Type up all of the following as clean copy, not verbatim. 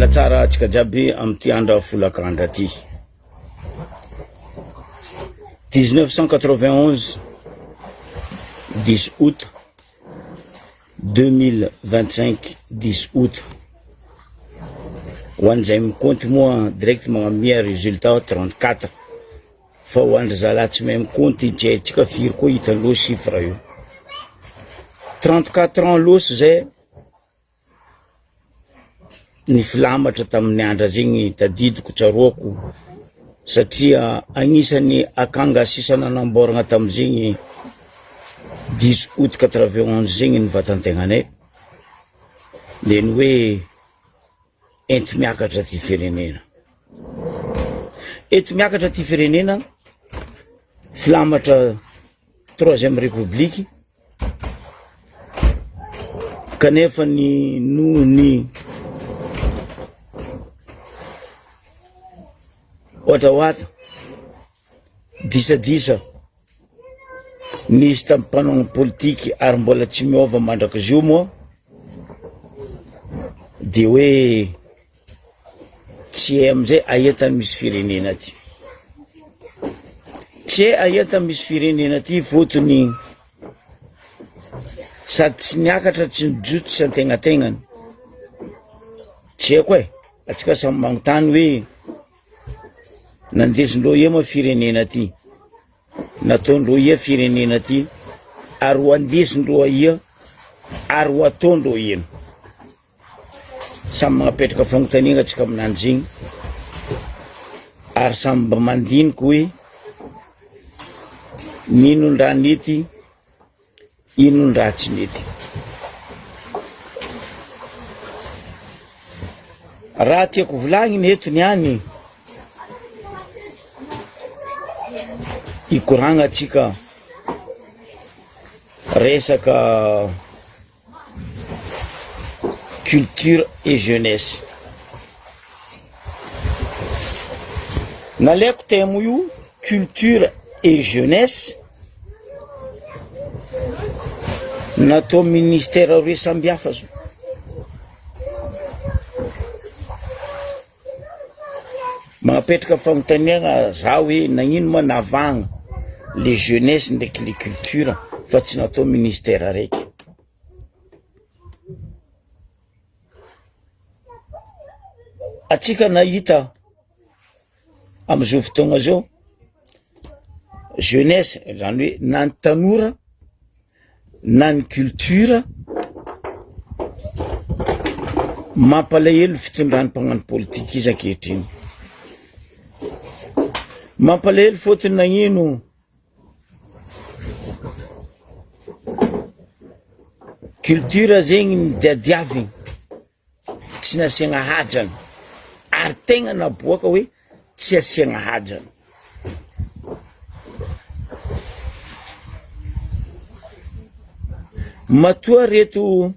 Mbola tsara antsika jiaby amin'ity andra folakandra ty. 1991 10 août 2025 10 août. Ho an'izay mikaonty moa direct magnamia résultat 34 fa ho an-dry zalahy tsy mahay mikaonty tsy haintsika firy koa hitan'ireo chiffre io. 34 ans lôsy zay Ny filamatra tamin'ny andra zegny tadidiko tsaroako satria agnisan'ny akanga sisa nanamboaragna tamizegny dix août quatre-vingt-onze zegny ny vatan-tegnanay de ny hoe enti-miakatra ty firenena, enti-miakatra ty firenena filamatra troisième république. Kanefa ny noho ny wadrawadra, disadisa nisy tamin'ny mpanao politiky ary mbola tsy miova mandrakizio moa de hoe Tsy hay amizay aia tany misy firenena ty. Tsy hay aia tany misy firenena ty fotony sady tsy niakatra tsy nijotso tsy antegnategnany. Tsy haiko e, atsika samy magnontany hoe nandesindreo ia moa firenena ty, nataondreo ia firenena ty, ary ho andesindreo aia, ary ho ataondreo ino. Samy magnapetraka fagnontaniana antsika aminanjy igny ary samy mba mandiniky hoe n'ino ny raha nety, ino ny raha tsy nety. Raha tiako volagnina eto niany, hikoragna antsika resaka. Culture et jeunesse. Nalaiko thème io culture et jeunesse natao ministère roe samby hafa zao. Mametraka fanontaniana za hoe nagnino ma navahana le jeunesse ndraiky le culture fa tsy natao ministère araiky. Atsika nahita am'izao fotoagna zao jeunesse zany hoe na ny tanora na ny culture mampalahelo fitondran'ny mpagnano politika izy ankehitriny, mampalahelo fôtony nagnino culture zegny ny diadiaviny tsy nasiagna hajany ary tegna naboaka hoe tsy asiagna hajany. Matoa reto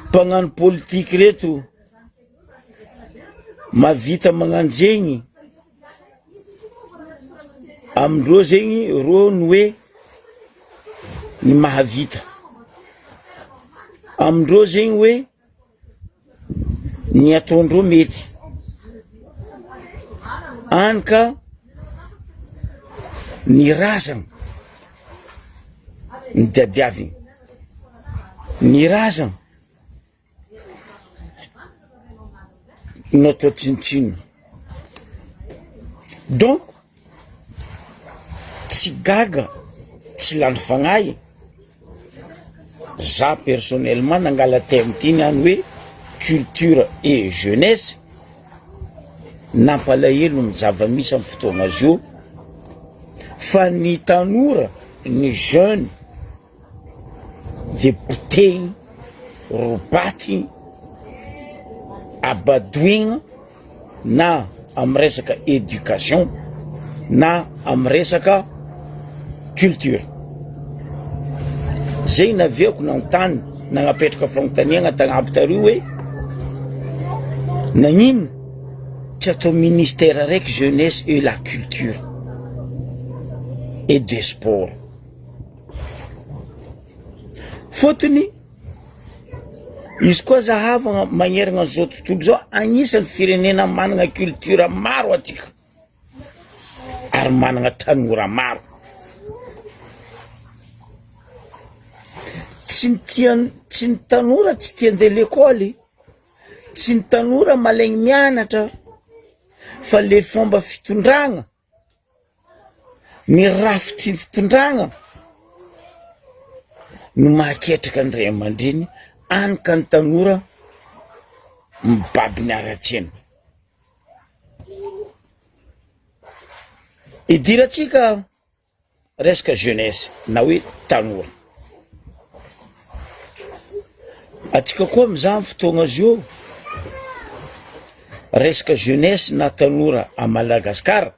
mpagnano politiky reto mahavita magnano zegny amindreo zegny reo ny hoe ny mahavita, amindreo zegny hoe ny ataondreo mety, hany ka ny razana no diadiaviny, ny razana no atao tsinontsinona, donc tsy gaga tsy lany fagnahy za personnellement nangala thème ty niany hoe culture et jeunesse nampalahelo ny zava-misy amy fotoagna zio fa ny tanora ny jeune de potehiny, robaty, abadoigna na amy resaka éducation na amy resaka culture, zay naviako nanontany nagnapetraka fagnontaniagna tagnaby tary hoe nagnino tsy atao ministère araiky jeunesse et la culture et de sport. Fôtony, Izy koa zahavagna magneragna an'izao tontolo izao, agnisan'ny firenena managna culture maro atsika ary managna tanora maro. Tsy ny tian- tsy ny tanora tsy tia andeha lekôly, tsy ny tanora malaigny mianatra fa le fomba fitondragna. Ny rafitry ny fitondragna no mahaketraka ny ray aman-dreny any ka ny tanora mibaby ny haratsiana. Idirantsika Resaka jeunesse na hoe tanora. Atsika koa mizaha fotoagna zio resaka jeunesse na tanora à Madagascar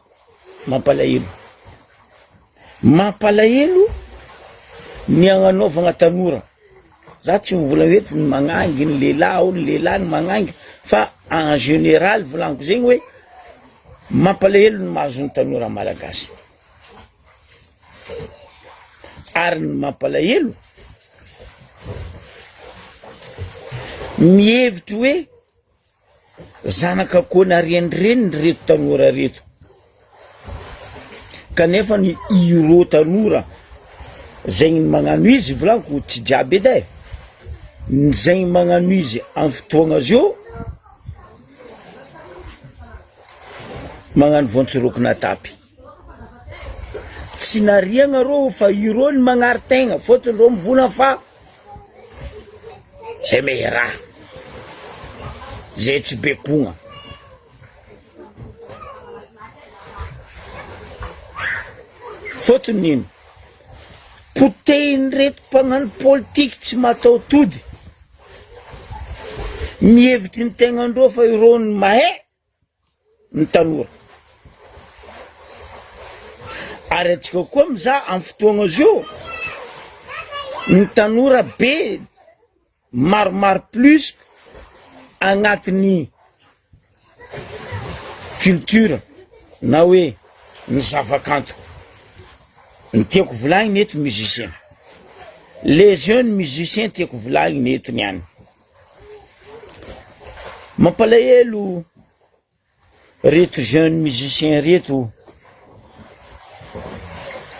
mampalahelo, mampalahelo ny agnanaovagna tanora, za tsy mivolagna eto ny magnangy ny lehilahy ô ny lehilahy no magnangy fa en général volagniko zegny hoe mampalahelo ny mahazo ny tanora malagasy. Ary ny mampalahelo, mihevitry hoe zanak'akoho narian-dreniny reto tanora reto, kanefa ny ireo tanora zegny magnano izy volaniko tsy jiaby edy e, ny zegny magnano izy amy fotoagna zio magnano voantsirokona atapy. Tsy nariagna rô fa irô ny magnary tegna fôtony rô mivolagna fa zay mehy raha, zay tsy bekogna. Fôtony ino? Potehin'ireto mpagnano pôlitiky tsy mataho-tody, mihevitry ny tegnandreo fa irô ny mahay. ny tanora ary antsika koa mizaha amin'ny fotoagna zio ny tanora be maromaro plus agnatin'ny culture na hoe ny zavakanto ny tiako volagnina eto musicien les jeunes musiciens tiako volagnina eto niany. Mampalahelo reto jeune musicien reto,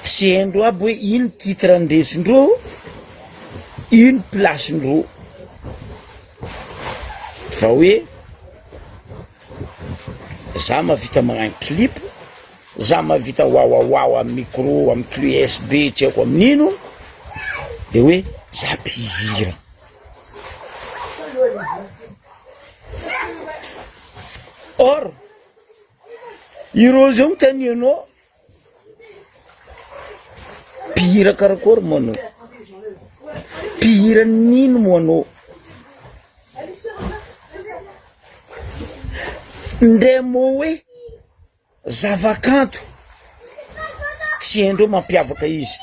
tsy haindreo aby hoe ino titre andesindreo, ino place-ndreo, fa hoe za mahavita magnano clip, za mahavita wawawawa amy micro amy clé usb tsy haiko amin'ino, de hoe za mpihira. Or, ireo zao mitanianao mpihira karakory moa anao? Mpihira n'ino moa anao? Ndre moa hoe Zavakanto tsy haindreo mampiavaka izy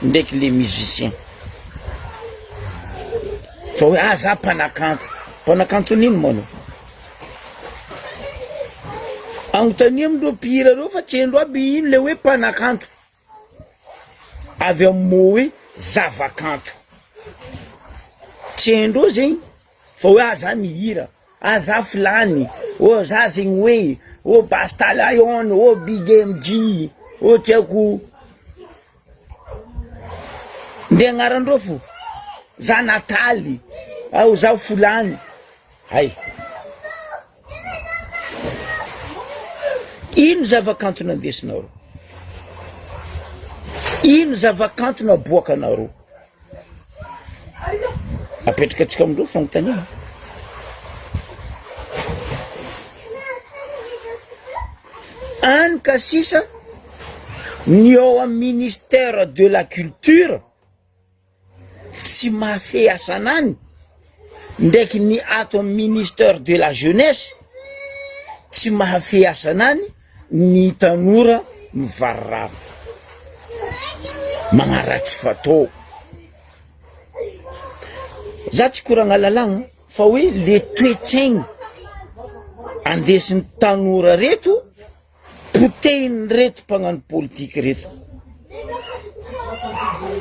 ndraiky le musicien fa hoe ah za mpanakanto, mpanakanto n'ino moa anao? Agnontania amindreo mpihira reo fa tsy haindreo aby ino le hoe mpanakanto. Avy amin'ny mot hoe zavakanto. Tsy haindreo zegny fa hoe ah za mihira, ah za filany, oh za zegny hoe, oh Basta Lion, oh Big MJ, oh tsy haiko nde agnarandreo fo, za Nataly, ao za folany, hay. Ino zavakanto nandesinareo? Ino zavakanto naboakanareo? Apetraka antsika amindreo fanontaniana. Any ka sisa ny ao amin'ny ministère de la culture tsy mahafehy asanany ndraiky ny ato amin'ny ministère de la jeunesse tsy mahafehy asanany ny tanora mivariravo magnaratsy fatao za tsy koragna lalàgna fa hoe le toetsaigny andesin'ny tanora reto Potehin'ireto mpagnano politika ireto.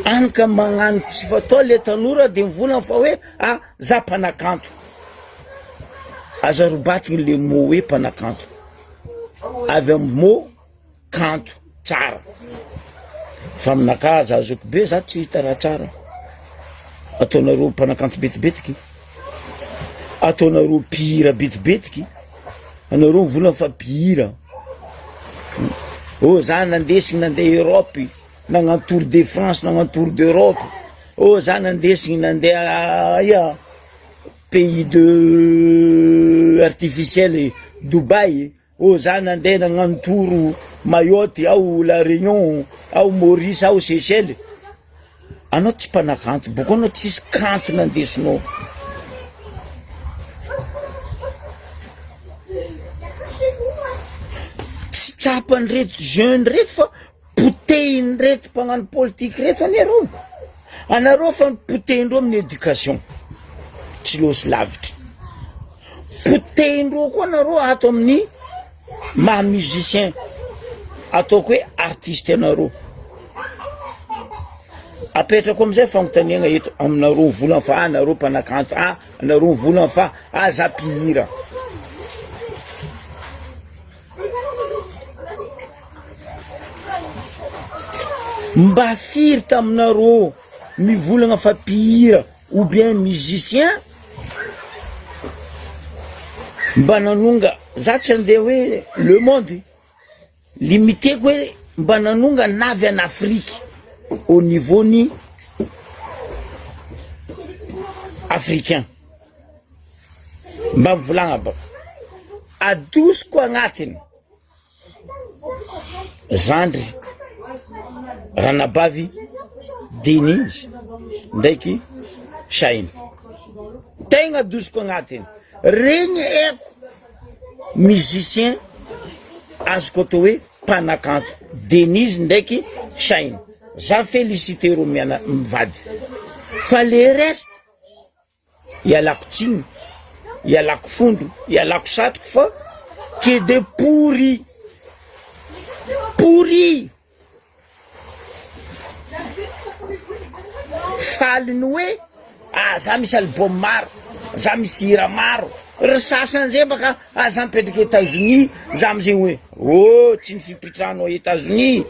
Any ka magnano tsy fatao le tanora de mivolagna fa hoe ah za mpanakanto. Aza robatigny le mot hoe mpanakanto, avy amy mot kanto, tsara. Fa aminakahy za zoky be za tsy hita raha tsara, ataonareo mpanakanto betibetiky, ataonareo mpihira betibetiky, anareo mivolagna fa mpihira, oh za nandesigny nandeha Europe, nagnano tour de France, nagnano tour d'Europe, oh za nandesigny nandeha aia pays de artificiel Dubaï, oh za nandeha nagnano tour Mayotte ao la Réunion ao Maurice ao Seychelles, anao tsy mpanakanto boko anao tsisy kanto nandesinao. Tsy tsapan'ireto jeunes reto fa potehin'ireto mpagnano politique reto anie reo, anareo fa potehin-dreo amin'ny éducation, tsy lôsy lavitra, potehin-dreo koa anareo ato amin'ny maha musicien ataoko hoe artiste anareo, apetrako amizay fagnontaniagna eto aminareo mivolagna fa ah nareo mpanakanto, ah nareo mivolagna fa ah za mpihira. Mba firy taminareo mivolagna fa mpihira ou bien musicien mba nanonga, za tsy andeha hoe le monde, limiteko hoe mba nanonga navy en Afrique au niveau ny africain. Mba mivolagna baka. Adosiko agnatiny zandry ranabavy Denise ndraiky Shahina. Tegna adosiko agnatiny. Regny haiko musicien azoko atao hoe mpanakanto Denise ndraiky Shahina. Za féliciter reo miana- mivady. Fa le reste Ialako tsiny, ialako fondro, ialako satroko fa que de pourri, pourri. Faly ny hoe ah za misy album maro, za misy hira maro, ry sasany zay baka ah za mipetraka Etats-Unis, za amizay hoe oh tsy ny fipetrahanao Etats-Unis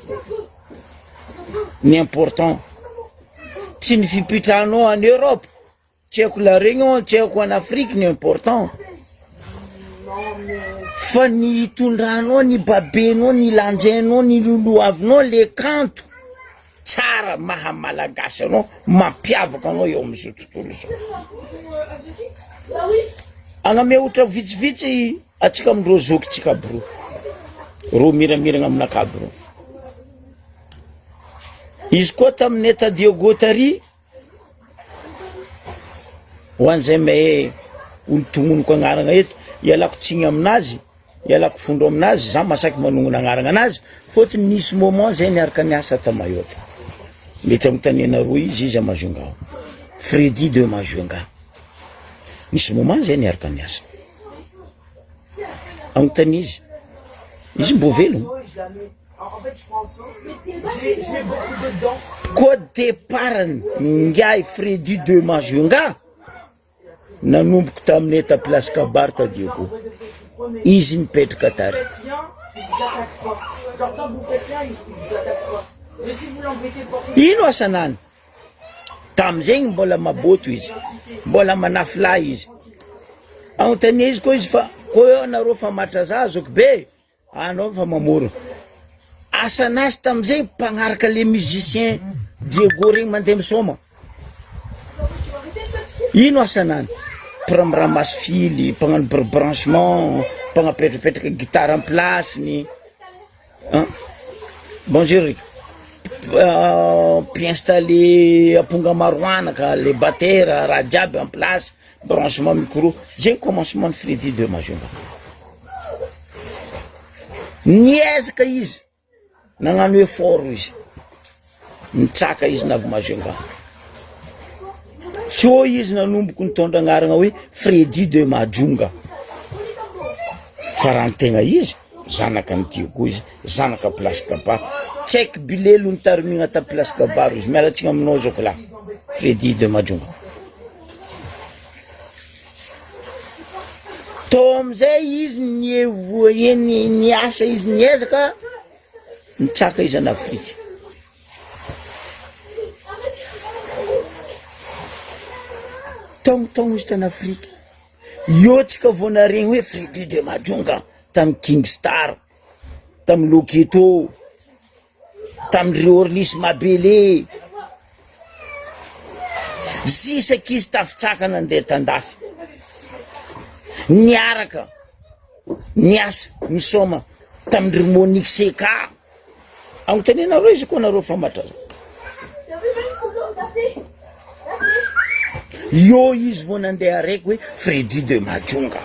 ny important, tsy ny fipetrahanao en Europe. Tsy haiko la Réunion, tsy haiko en Afrique ny important fa ny hitondranao ny babenao ny lanjainao ny lolohavinao le kanto tsara maha malagasy anao mampiavaka anao eo am'izao tontolo izao. Agname ohatra vitsivitsy atsika amindreo zokintsika aby reo, reo miramiragna aminakahy aby reo, izy koa taminay ta Diego tary. Ho an'izay mahay olo tognoniko agnarana eto, ialako tsiny aminazy, ialako fondro aminazy, za masaky manognona agnarana anazy, fôtony nisy moment zay niaraka niasa ta Mayotte, mety anontanianareo izy, izy à Majunga ao, Freddy de Majunga, nisy moment zay niaraka niasa, anontania izy, izy mbô velogno. Koa départ-ny ingahy Freddy de Majunga nanomboko taminay ta place Kabary ta Diego, izy nipetraka tary. Ino asanany? Tamizegny mbola maboto izy, mbola manafy lahy izy. Anontania izy koa izy fa koa eo anareo fa matra za zoky be. Anao fa mamorona. Asanazy tamizay mpagnaraka le musicien Diego regny mandeha misôma. Ino asanany? Mpiramiram'masy fily, mpagnano branchement, mpagnapetrapetraka gitara am place-ny. An! Bonjour Rick. Mpi-installer amponga maroanaka, le batera, raha jiaby en place. Branchement micro, zegny commencement ny Freddy de Majunga. Niezaka izy, nagnano effort izy, nitsaka izy navy Majunga. Teo izy nanomboko nitondra agnarana hoe Freddy de Majunga. Fa raha ny tegna izy, Zanaka ny Diego izy, zanaka Place Kabaro. Tsy haiko bilelo nitaromigna ta Place Kabaro izy. Miala tsiny aminao zoky lahy. Freddy de Majunga. Tao amizay izy nievoe ny niasa izy niezaka nitsaka izy an'Afrika. Taogno taogno izy tan'Afrika. Eo tsika vao naregny hoe Freddy de Majunga tamy King Star, tamy Loketo, tamy ry Orlis Mabele, zisaka izy tafitsaka nandeha tandafy, niaraka niasa nisaoma tamin-dry Monique Seka. Anontanianareo izy koa nareo famatra za. Eo izy vao nandeha araiky hoe Freddy de Majunga.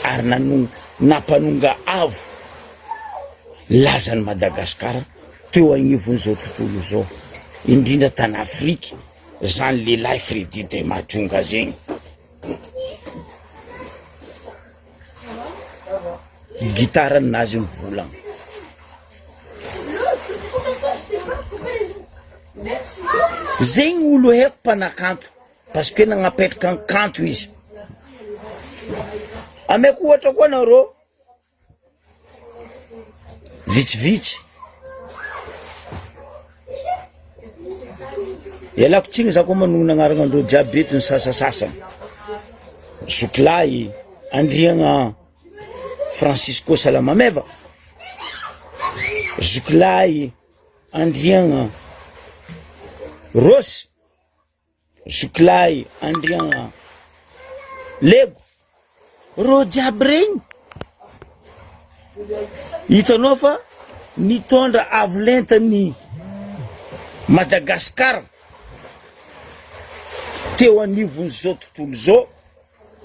Ary nanonga nampanonga avo lazan'i Madagasikara teo agnivon'izao tontolo izao, indrindra tany Afrika, zany lehilahy Freddy de Majunga zegny. Gitara ninazy mivolagna. Zegny olo haiko mpanakanto parce que nagnapetraka ny kanto izy. Ameko ohatra koa nareo. Vitsivitsy. Ialako tsiny za koa manonona agnarana andreo jiaby eto ny sasasasany. Zokilahy Andriagna Francisco Salamameva, zokilahy Andriagna Rossy. Zokilahy Andrian Lego, reo jiaby regny hitanao fa nitondra avo lenta ny Madagascar teo anivon'izao tontolo izao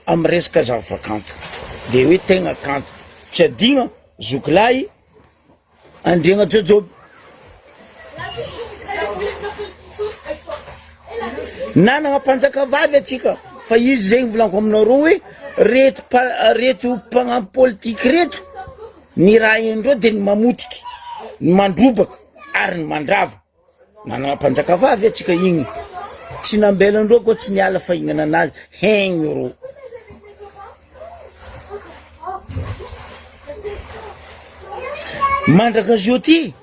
amy resaka zavakanto de hoe tegna kanto tsy adigna zokilahy Andriagna Jaojoby. Nanagna mpanjaka vavy atsika fa izy zegny volaniko aminareo hoe reto mpa- reto mpagnano politiky reto ny raha haindreo de ny mamotiky, ny mandrobaka ary ny mandrava. Nanana mpanjaka vavy atsika igny, tsy nambelandreo koa tsy niala fahignana anazy, haigny rô. Mandraka zio ty,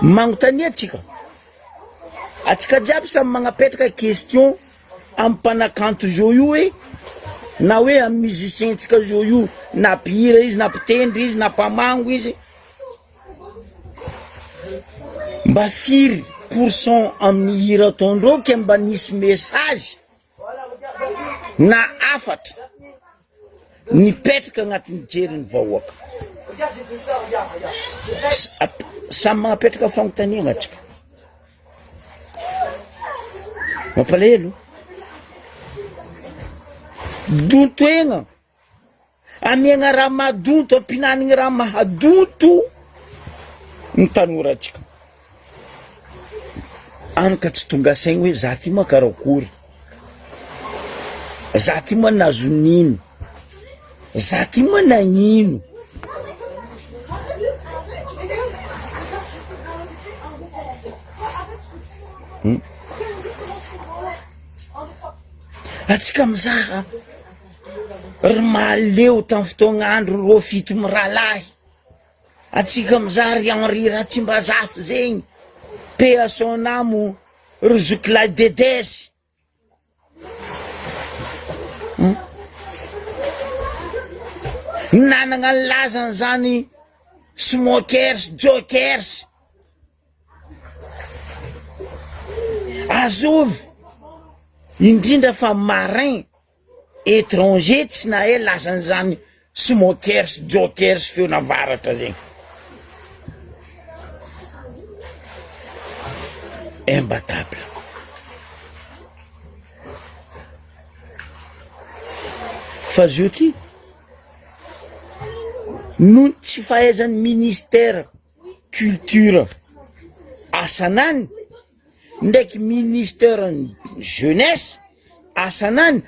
magnontania atsika, atsika jiaby samy magnapetraka question amy mpanakanto zao io hoe na hoe amy musicien tsika zao io, na mpihira izy na mpitendry izy na mpamango izy. Mba firy pour cent amin'ny hira ataondreo ke mba nisy message na hafatra nipetraka agnatin'ny jerin'ny vahoaka? Samy magnapetraka fagnontaniagna atsika. Mampalahelo. Dontoegna. Amiagna raha madonto, ampinanigny raha mahadonto ny tanorantsika. Any ka tsy tonga saigny hoe za ty ma karakory, za ty ma nahazo nino, za ty ma nagnino. Atsika mizaha. Ry mahaleo tamin'ny fotoagn'andro rô fito mirahalahy, atsika mizaha ry Henri Ratsimbazafy zegny, paix à son âme ry zokilahy Dedesy. Nanagna ny lazany zany smokers, jokers. Azovy indrindra fa marin etranger tsy nahay lazan'izany smokers, jokers feon'avaratra zegny. Imbattable. Fa zio ty noho ny tsy fahaizan'ny ministère culture asanany ndraiky ministère ny jeunesse. asanany,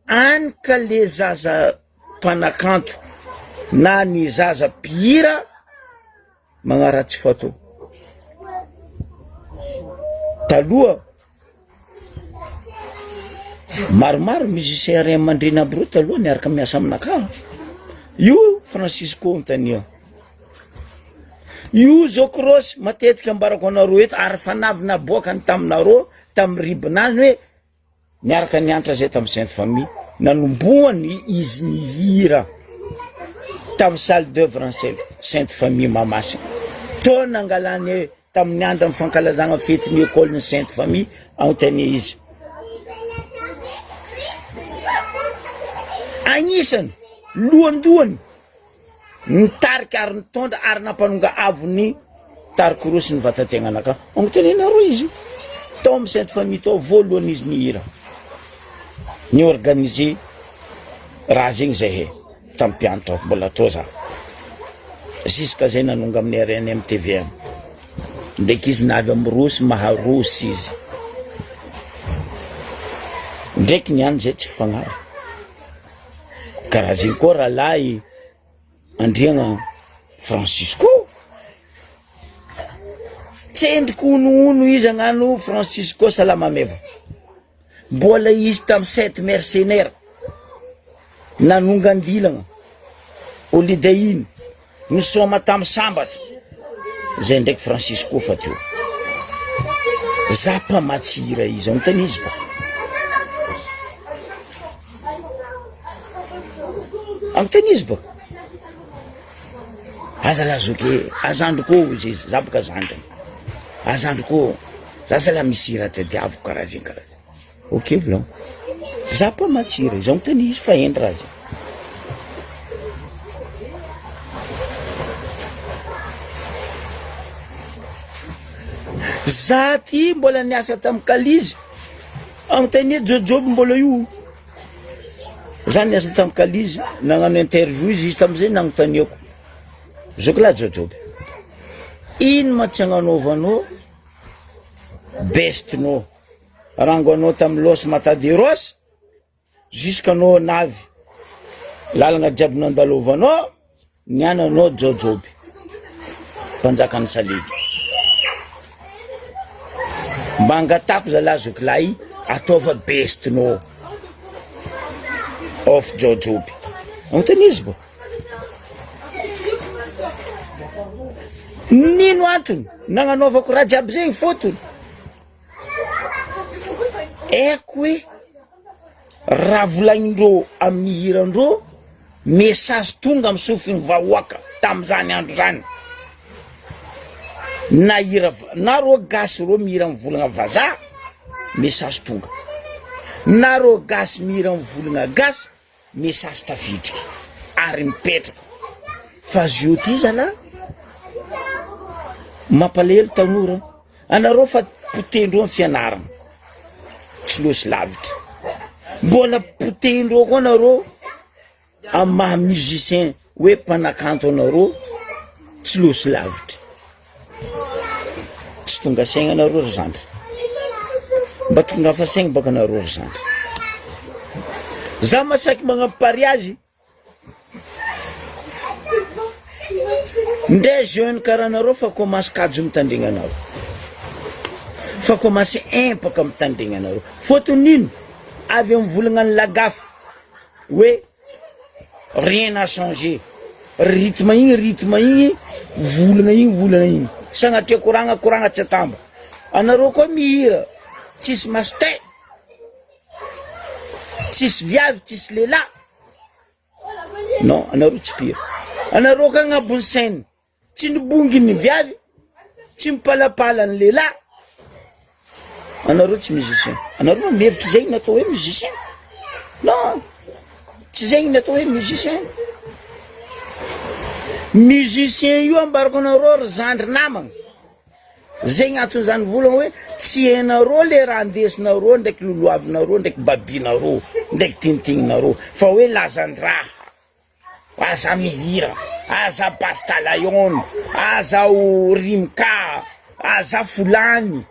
any ka le zaza mpanakanto na ny zaza mpihira magnaratsy fatao. Taloha maromaro musicien ray aman-dreny aby reo taloha niaraka miasa aminakahy, io Francisco Antonio. Io zao cross matetika ambarako anareo eto ary fa navy naboakany taminareo tamin'ny ribinany hoe niaraka nianatra zay tamin'ny Sainte Famille nanombohany izy nihira tamin'ny salle d'oeuvre en Sainte Famille Mahamasina tao nangalany tamin'ny andro amin'ny fankalazagna fetin'ny école ny Sainte Famille anontania izy agnisany lohandohany Nitarika ary nitondra ary nampanonga avo ny tariko roa sy ny vatategnanaka. Anontanianareo izy. Tao amin'ny Sainte Famille tao voalohany izy nihira. Ni-organiser raha zegny zahay tamin'ny mpianatra mbola tao za. Jusqu'à zay nanonga amin'ny RNM tvm. Ndraiky izy navy amin'ny Rosy maha-Rosy izy. Ndraiky niany zay tsy fagnahy. Karaha zegny koa rahalahy Andriagna Francisco, tsendriky honohono izy agnano Francisco Salamameva, mbola izy tamy sept mercenaires nanongan-dilagna holiday iny. Nisaoma tamin'ny sambatra zay ndraiky Francisco fa teo. Za mpamatsy hira izy anontany izy ba. Anontany izy baka. Aza lahy zoky e, azandriko ô izy izy, za boka zandriny. Azandriko ô, za zalahy misy hira tadiaviko karaha zegny karaha zegny. Ok volagno. Za mpamatsy hira, izaho miteny izy fa hendry raha zay. Za ty mbola niasa tamin'ny kalizy, anontania Jojoby mbola io. Za niasa tamin'ny kalizy, nagnano interview izy, izy tam'izay nagnontaniako. Zoky lahy Jojoby, ino ma tsy agnanaovanao best-nao? Rango anao tam Los Mataderos jusqu' anao navy lalagna jiaby nandalovanao niany anao Jaojoby mpanjakan'ny salegy mba angatako zalahy zoky lahy ataova best nao of Jaojoby anontania izy ba nino antony nagnanaovako raha jiaby zegny fôtony Haiko hoe raha volagnindreo amin'ny hirandreo message tonga amin'ny sofin'ny vahoaka tamin'izany andro zany na hira na rô gasy rô mihira amin'ny volagna vazaha message tonga na rô gasy mihira amin'ny volagna gasy Message tafiditra ary mipetraka fa zio ty zala mampalahelo tanora anareo fa potehindreo ny fianarana tsy losy lavitra mbola potehindreo koa nareo amy maha musicien hoe mpanakanto anareo tsy losy lavitra Tsy tonga saigna anareo ry zandry. Mba tongafa saigna baka anareo ry zandry. Za masaky magnampy pariazy. Ndre jeune karaha anareo fa commence kajo mitandregna anareo. Fa commence empaka mitandregna anareo. Fôtony ino? Avy amy volagna ny lagafy hoe Rien n'a changé, rythme igny rythme igny, volagna igny volagna igny, sagnatria koragna koragna tsy atamba, anareo koa mihira tsisy master, tsisy viavy tsisy lehilahy, non anareo tsy mpihira, anareo koa agnabon'ny scène. Tsy nibongy ny viavy, tsy mipalapala ny lehilahy. Anareo tsy musicien. Anareo ma mihevitra zegny ny atao hoe musicien? Non, tsy zegny ny atao hoe musicien. Musicien io ambarako anareo ry zandry namagna. Zegny anton'izany volagna hoe tsy hainareo le raha andesinareo ndraiky lolohavinareo ndraiky babinareo ndraiky tintininareo fa hoe lazan-draha. Aza mihira, aza Basta Lion, aza o Rimka, aza Folany.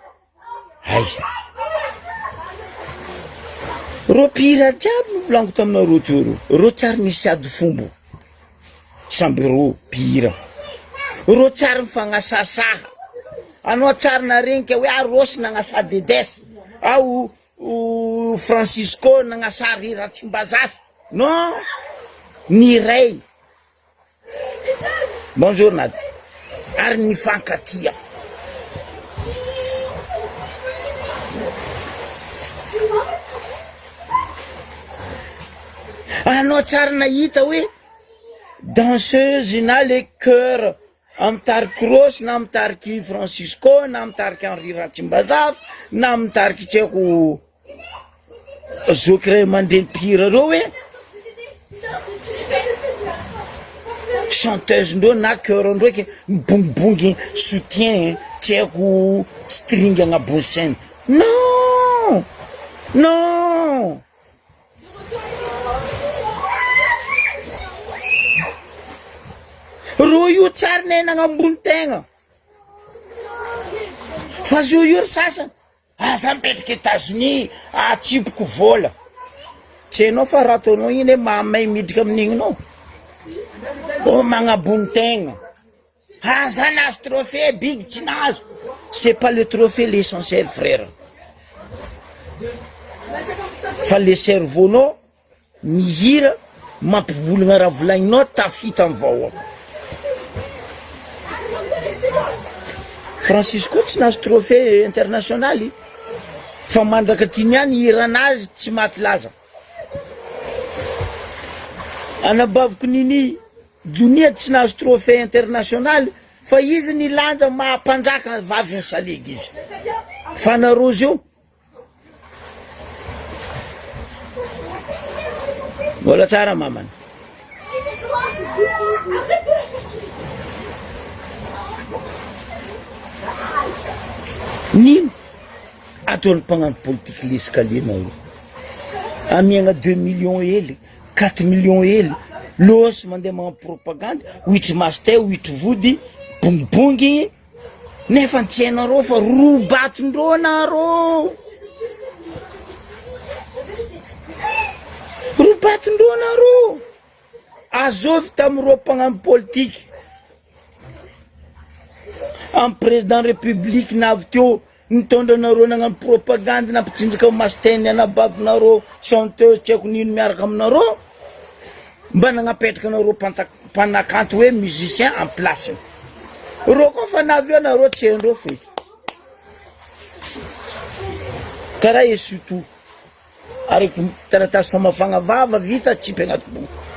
Hay. Reo mpihira jiaby novolaniko taminareo teo reo, reo tsy ary nisy ady fombo, samby reo mpihira, reo tsy ary nifagnasasaha, anao tsy ary narenika hoe ah Rossy nagnasa Dedes, ah Francisco nagnasa ry Ratsimbazafy, non, ny iray Bonjour Nady. Ary nifankatia. Anao tsara nahita hoe danseuse na le chœur amin'ny tariky Rossy na amin'ny tariky Francisco na amin'ny tariky Henri Ratsimbazafy na amin'ny tariky tsy haiko Zoky ray aman-dreny mpihira reo hoe chanteuse ndreo na chœur ndreo ke mibongibongy soutien tsy haiko string agnabon'ny scène non non reo io tsary ne nagnambony tegna fa zio io ry sasany Aza mipetraka Etazonia atsipoko vola. Tsy hainao fa raha ataonao iny hoe mahamay miditra amin'igny nao. Oh magnabony tegna. Aza nahazo trophée big tsy nahazo. C'est pas le trophée l'essentiel frère. Fa le cerveau-nao Mihira mampivolagna raha volagninao tafita am vahoaka. Francisco tsy nahazo trophée international fa mandraka ty niany hiranazy tsy maty laza. Anabaviko Nini Donia tsy nahazo trophée international fa izy nilanja maha mpanjaka vavin'ny salegy izy. Fa nareo zio Mbola tsara mamany. Nino ataon'ny mpagnano politique l'escalier nareo. Amiagna deux millions hely, quatre millions hely, lôsy mandeha magnano propagande, hoitry master, hoitry vody, bongibongy. Nefa tsy hainareo fa robatondreo nareo. Robatondreo nareo. Azovy tamin'ireo mpagnano politika. Amin'ny président république navy teo nitondra anareo nagnano propagande nampitsinjaka master-ny anabavinareo chanteuse tsy haiko nino miaraka aminareo. Mba nagnapetraka anareo mpanakanto hoe musicien en place. Reo koa fa navy eo nareo tsy haindreo feky. Karaha et surtout araiky taratasy famafagna vava vita atsipy agnaty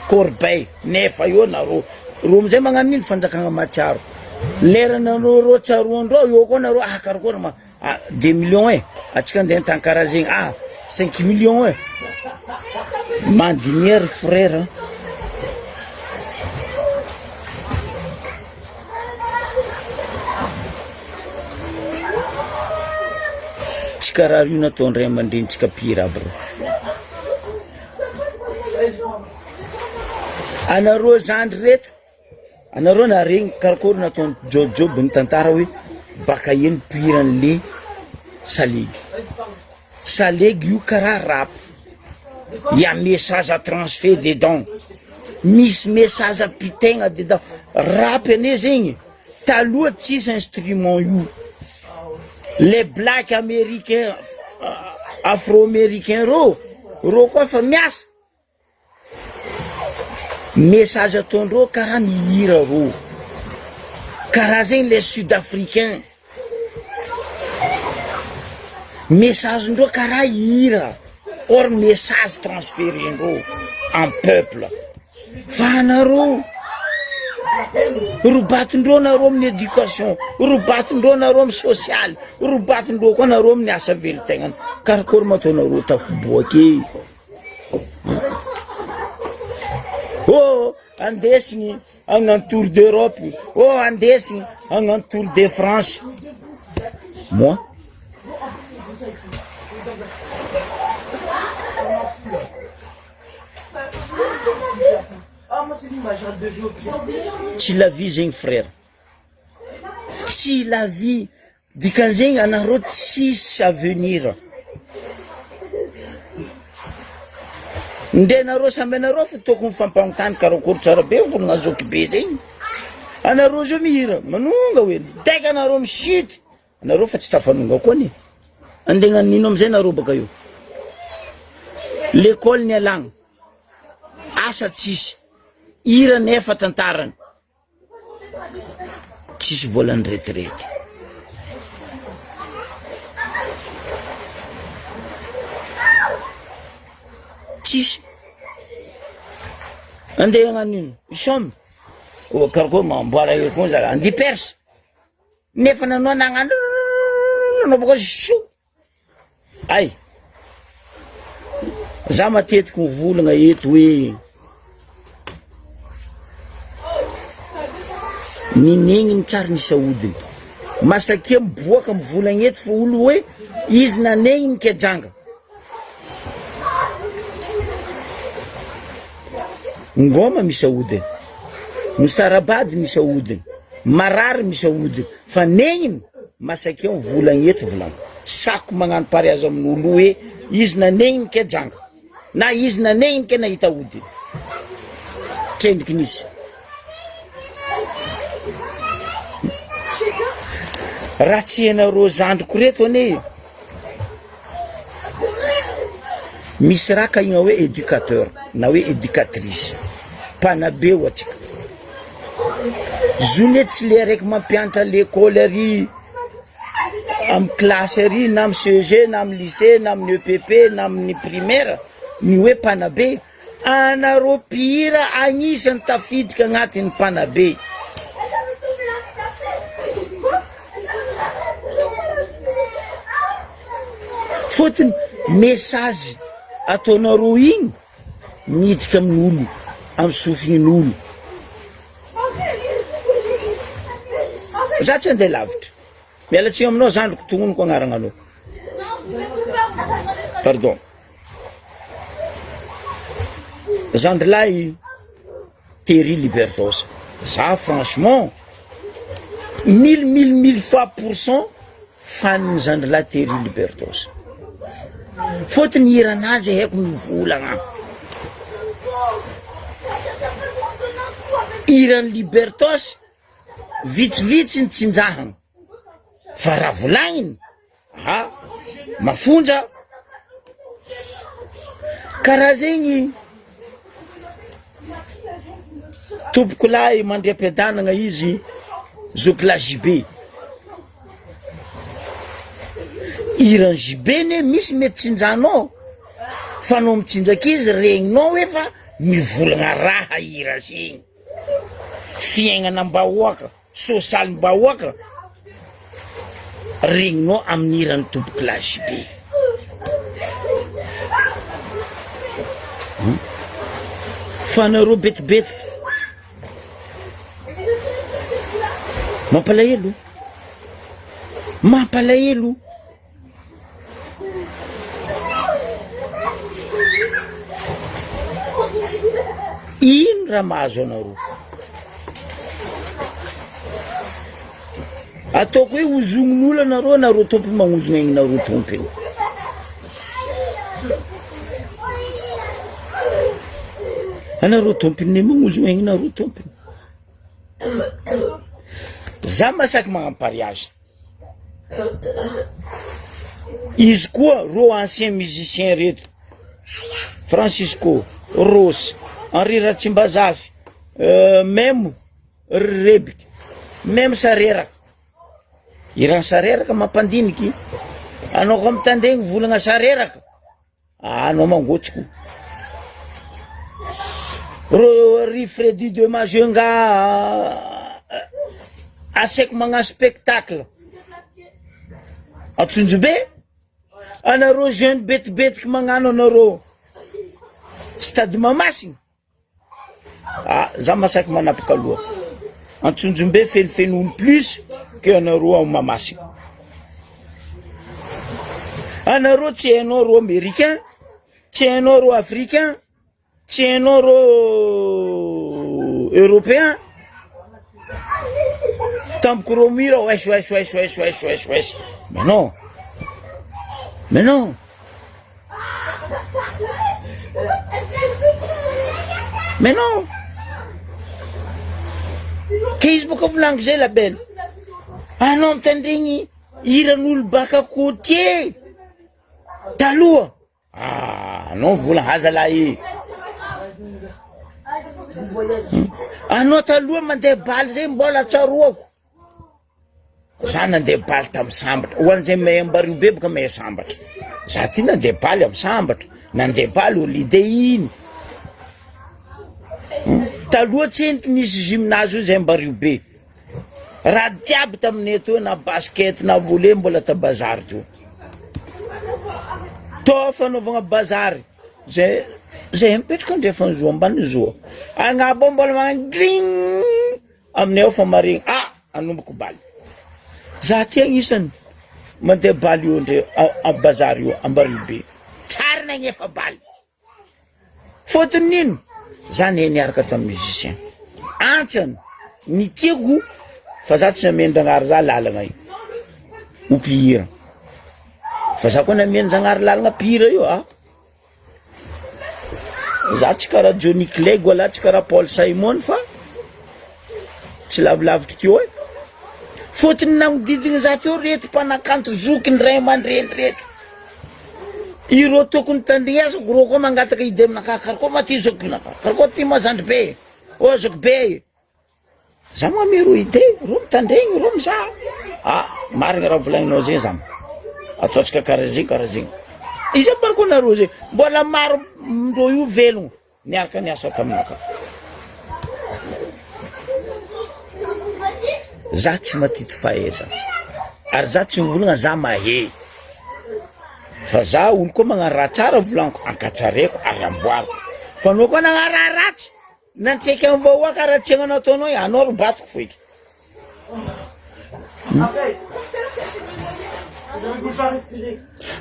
corbeille nefa eo nareo. Reo amizay magnano ino fanjakagna mahatsiaro. Leranareo reo tsaroandreo eo koa nareo ah karakory ma Ah deux millions eh, atsika andeha an-tany karaha zegny, ah cinq millions eh, mandiniha ry frère a. Tsy karaha io nataon'ny ray aman-drenintsika mpihira aby reo. Anareo zandry reto. Anareo naharegny karakôry nataon'i Job nitantara hoe baka eny mpihiran'le salegy. Salegy io karaha rap. Il y a message à transfert dedans. Misy message ampitaigna dedans. Rap anie zegny taloha tsisy instrument io. Les black américains afro-américains reo, reo koa efa miasa. Message ataondreo karaha mihira rô, karaha zegny le sud africain, message ndreo karaha hira or message transfere ndreo am peuple, fa anareo robatindreo nareo amin'ny éducation, robatindreo nareo amy sosialy, robatindreo koa nareo amin'ny asa velon-tegnany, karakôry ma ataonareo tafiboaka e. Oh, andesigny hagnano tour d'Europe, oh andesigny hagnano tour de France. Moi? Tsy la vie zegny frère, tsy la vie. Dikan'izegny anareo tsisy avenir. Ndre nareo samby anareo fa tokony mifampanontany karakory tsara be volagna zoky be zegny. Anareo zao mihira manonga hoe daika anareo misity anareo fa tsy tafanonga koa anie. Andeha hagnano ino amizay nareo baka eo. L'école nialagna, asa tsisy, hira nefa tantarany. Tsisy volan'ny retraite. Tsisy. Andeha hagnano ino? Hisaoma? Oh, karakory mamboara eo koa zalahy. Andeha hipersa. Nefa nanao nagnano nanao bôka soa. Ay! Za matetiky mivolagna eto hoe ny negniny tsary nisy aodiny. Masakia miboaka mivolagna eto fa olo hoe izy nanegniny ke janga. Ngôma misy aodiny, misarabady misy aodiny, marary misy aodiny fa negniny Masakeo mivolagna eto volagno. Sako magnano pariage amin'olo hoe izy nanegniny ke janga na izy nanegniny ke nahita ody. Trendriky nisy. Raha tsy ianareo zandriko reto anie misy raha kahigna hoe educateur na hoe educatrice, mpanabe ho antsika. Zo ne tsy le araiky mampianatra lekôly ary amy kilasy ary na amy CEG na amy lycée na amin'ny EPP na amin'ny primaire ny hoe mpanabe, anareo mpihira agnisan'ny tafiditra agnatin'ny mpanabe. Fôtony message ataonareo igny miditra amin'olo, amy sofin'olo. Za tsy andeha lavitra. Miala tsiny aminao zandriko, tognoniko agnaragnanao. Pardon. Zandrilahy Terry Libertos. Za franchement mille mille mille fois pour cent Fanin'ny zandrilahy Terry Libertos. Fôtony hiranazy haiko mivolagna. Hiran'i Libertos vitsivitsy ny tsinjahana fa raha volagniny aha mafonja karaha zegny Tompokolahy mandriampiadanagna izy zokilahy JB. Hiran'i JB ne misy mety tsinjanao fa anao mitsinjaka izy regninao efa mivolagna raha hira zegny. Fiaignanam-bahoaka. Sosialim-bahoaka regninao amin'ny hiran'ny tompokolahy JB. Hmm? Fa anareo betibetiky mampalahelo, mampalahelo. Ino raha mahazo anareo? Ataoko hoe ozognin'olo anareo, anareo tompony magnozogna aignareo tompony. Anareo tompony ne magnozogna aignareo tompony. Za masaky magnano pariage. Izy koa reo ancien musicien reto, Francisco, Rossy, Henri Ratsimbazafy, Memo, ry Rebiky, Memo Sareraka, hiran'i Sareraka mampandiniky, anao koa mitandregny volagna Sareraka. Anao mangotsiko. Reo ry Freddy de Majunga asaiko magnano spectacle Antsonjombe anareo jeune betibetiky magnano anareo stade Mahamasina. Ah, za masaky manapaka loha. Antsonjombe fenofeno olo plus que anareo ao Mahamasina. Anareo tsy hainao reo américain, tsy hainao reo africain, tsy hainao reo européen. Tampoka reo mihira wesh wesh wesh wesh wesh wesh wesh. Mais non. Mais non. Mais non! Ke izy boka volagniko zay la belle. Anao mitandregny hiran'olo baka côtier taloha. Ah, anao mivolagna aza lahy e. Anao taloha mandeha baly zay mbola tsaroako. Za nandeha baly tamy sambatra, ho an'izay mahay Ambariho be boka mahay sambatra, za ty nandeha baly amy sambatra, nandeha baly holiday iny, taloha tsendriky nisy gymnase io zay Ambariho be, raha jiaby taminay teo na basket na volley mbola ta bazary teo, tô fanaovagna bazary zay zay mipetraka andrefan'ny zoo ambany zoo, agnabo ao mbola magnano gring. Aminay ao fa maregny ah anomboko baly za ty agnisany mandeha baly io ndre a bazary io ambariho be tsary nagnefa baly fôtony nino za ne niaraka tamy musicien antsany ny tiako fa za tsy namendragnary za lalagna io ho mpihira fa za koa namenjagnary lalagna mpihira io ah. Za tsy karaha Johnny Clegg wala tsy karaha Paul Simon fa tsy lavilavitry teo e. Fôtony nagnodidina za teo reto mpanakanto zokiny ray aman-dreny reto. Ireo tokony tandrignezako reo koa mangataka idée aminakahy karakôry ma ty zokinakahy, karakôry ty ma zandry be, ô zoky be. Za moa ame roa idée, roa mitandregny, roa mizaha. Ah, marigny raha volagninao zegny zany. Ataontsika karaha zegny, karaha zegny. Iza par koa nareo zegny, mbola maro ndreo io velogno niaraka niasa taminakahy. Za tsy matity fahaizana, ary za tsy mivolagna za mahay. Fa za olo koa magnano raha tsara volagniko ankatsaraiko ary amboariko. Fa anao koa nagnano raha ratsy, Nantsika ny vahoaka raha tsy hagnano ataonao e, anao ro batiko foiky.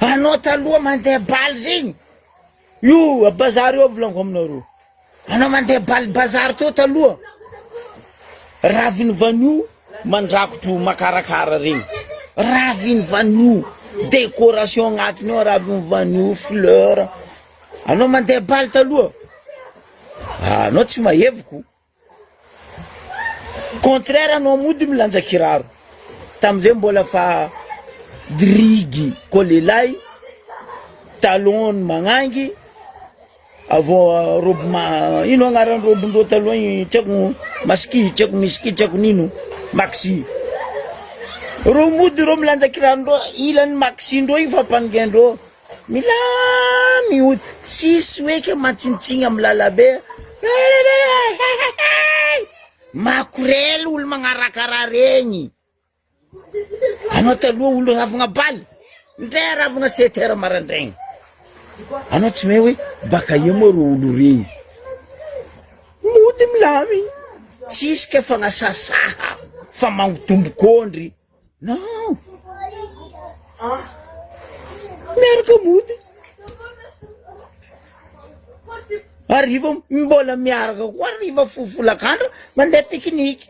Anao taloha mandeha baly zegny, io a bazary io volaniko aminareo, anao mandeha baly bazary teo taloha, raviny vanio mandrakotro makarakara regny, raviny vanio, décoration agnatiny ao raviny vanio, fleur, anao mandeha baly taloha. Anao tsy maheviko. Contraire anao mody milanja kiraro. Tamizay mbola fa drigy ko lehilahy, talon magnangy, avô robe ma ino agnaran'ny robendreo taloha igny tsy haiko maski tsy haiko miski tsy haiko nino maxi. Reo mody reo milanja kirarondreo ilan'ny maxi-ndreo igny fampangaindreo. Milamy ody, tsisy hoe ke mantsintsigny am lalabe makorel olo magnaraka raha regny, anao taloha olo ravagna baly ndray ravagna sept heures marandraigny, anao tsy mahay hoe baka aia moa reo olo regny, mody milamy, tsisy ke fagnasasaha fa magnotombok'ondry. Non. Miaraka mody. Hariva mbola miaraka koa hariva folakandro mandeha pique-nique.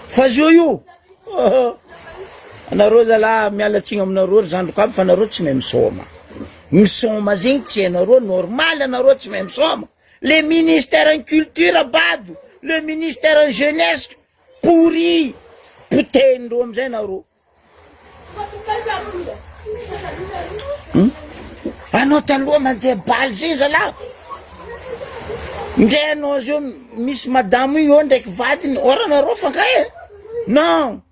Fa zio io. Anareo zalahy miala tsiny aminareo ry zandriko aby fa nareo tsy mahay misaoma. Misaoma zegny tsy hainareo normal anareo tsy mahay misaoma. Le ministère ny culture bado, le ministère ny jeunesse Pourri! Potehin-dreo amizay nareo. Hum? Anao taloha mandeha baly zay zalahy. Ndre anao zao misy madamo io eo ndraiky vadiny, or anareo fankahe. Non!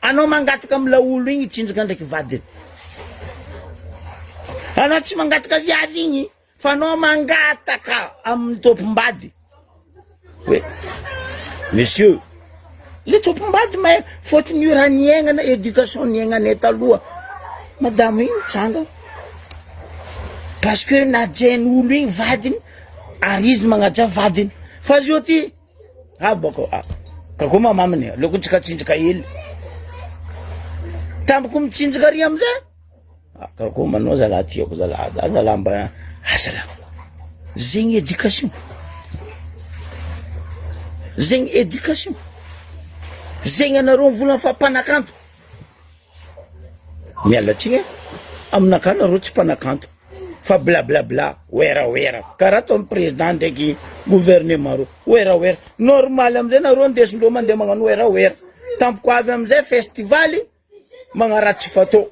Anao mangataka am laolo igny hitsinjaka ndraiky vadiny. Anao tsy mangataka viavy igny. Fa anao mangataka amin'ny tompom-bady hoe monsieur le tompom-bady mahay fôtony io raha niaignana éducation niaignanay taloha madame iny mitsanga parce que najain'ny olo igny vadiny ary izy magnaja vadiny fa zio ty ah bôko ah ka koa mamaminy aleoko tsy katsinjaka hely tampoka mitsinjaka ary amizay Ah, karakory manao zalahy tiako zalahy, za zalahy mba ah zalahy. Zegny éducation. Zegny éducation. Zegny anareo mivolagna fa mpanakanto. Miala tsiny e, aminakahy nareo tsy mpanakanto. Fa blablabla, werawera, karaha ataon'ny président ndraiky gouvernement reo, werawera, normal amizay nareo andesindreo mandeha magnano werawera, tampoko avy amizay festival magnaratsy fatao,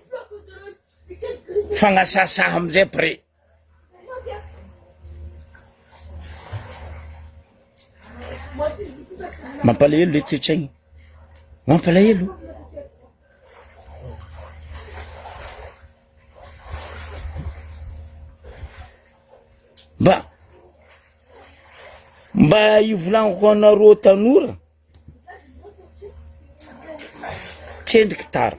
fagnasasaha amizay près. Mampalahelo le toetsaigny, mampalahelo. Mba mba hivolagniko anareo tanora, tsendriky tara,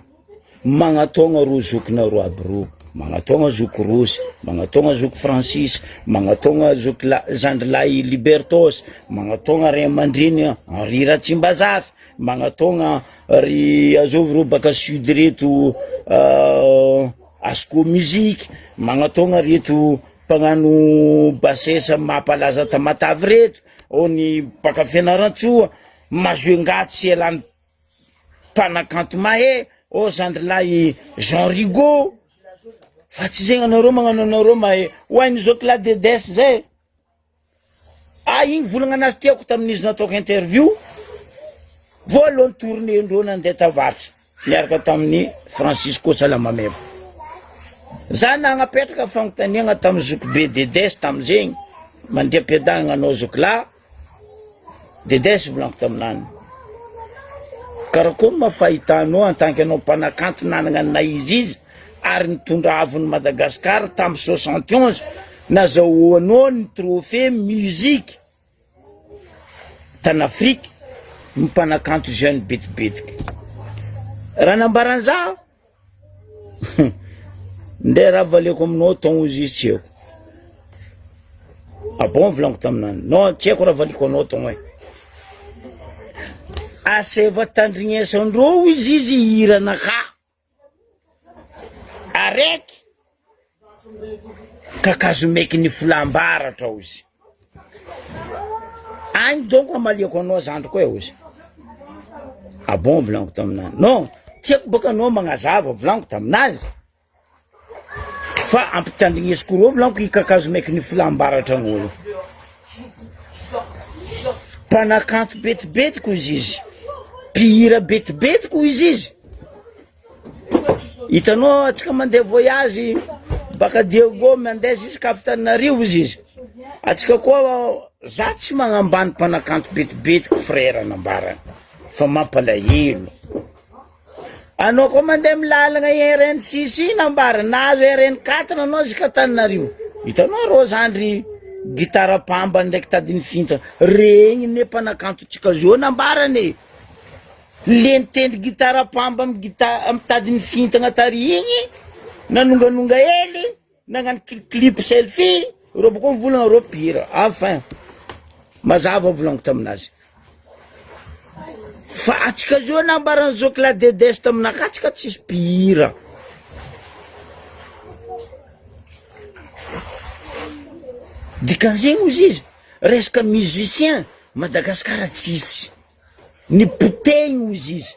magnataogna rô zokinareo aby rô, magnataogna zoky Rossy, magnataogna zoky Francis, magnataogna zoky la- zandrilahy Libertos, magnataogna ray aman-dreny Henri Ratsimbazafy, magnataogna Ry azovy reo baka sud reto Asco music, magnataogna reto mpagnano bassesse mampalaza Tamatave reto, ao ny baka Fianarantsoa, Majunga tsy ialany mpanakanto mahay, ao zandrilahy Jean Rigo, fa tsy zegny anareo magnano anareo mahay, ho hain'izao cladedes zay. Ah igny volagna anazy tiako tamin'izy nataoko interview voalohany tournée ndreo nandeha tavaratra niaraka tamin'ny Francisco Salamameva. Za nagnapetraka fagnontaniagna tamin'ny zokibe Dedes tamizegny mandeha am-piadagna anao zokilahy Dedes volagniko taminany karakory ma fahitanao en tant que anao mpanakanto nanagna ny naha izy izy ary nitondra avo ny Madagascar tam 71 nazahoanao ny trophée musique tan Afrique ny mpanakanto jeune betibetiky raha nambaran'iza Ndeha raha valiako aminao ton ozy izy tsy haiko. Ah bon volaniko taminany. Non tsy haiko raha valiko anao ton e. Asaivo tandrignesandreo izy izy hiranakà. Araiky kakazo maiky ny folam-baratra ozy. Agny donc amaliako anao zandriko e ozy. Ah bon volaniko taminazy. Non, tiako baka anao magnazava volaniko taminazy. Fa ampitandrignesiko reo volaniko i kakazo maiky ny folam-baratra anao io. Mpanakanto betibetiky ozy izy. Mpihira betibetiky ozy izy. Hitanao atsika mandeha voyage baka Diego mandeha jusqu'à Antananarivo izy izy. Atsika koa za tsy magnambany mpanakanto betibetiky frère nambarany fa mampalahelo. Anao koa mandeha amy lalagna RN six iny nambarany nahazo RN quatre anao jusqu'à Antananarivo. Hitanao rô zandry gitara pamba ndraiky tadiny finta regny ne mpanakantontsika zao nambarany e. Le nitendry gitara pamba amy gita- amy tadiny fintagna tary igny, nanonganonga hely, nagnano cli- clip selfie, reo bôka mivolagna reo mpihira, enfin mazava volagniko taminazy. Fa atsika zao nambaran'i Zoky la Dedes taminakahy atsika tsisy mpihira. Dikan'izegny ozy izy, resaka musicien Madagasikara tsisy. Ny potehiny hozy izy,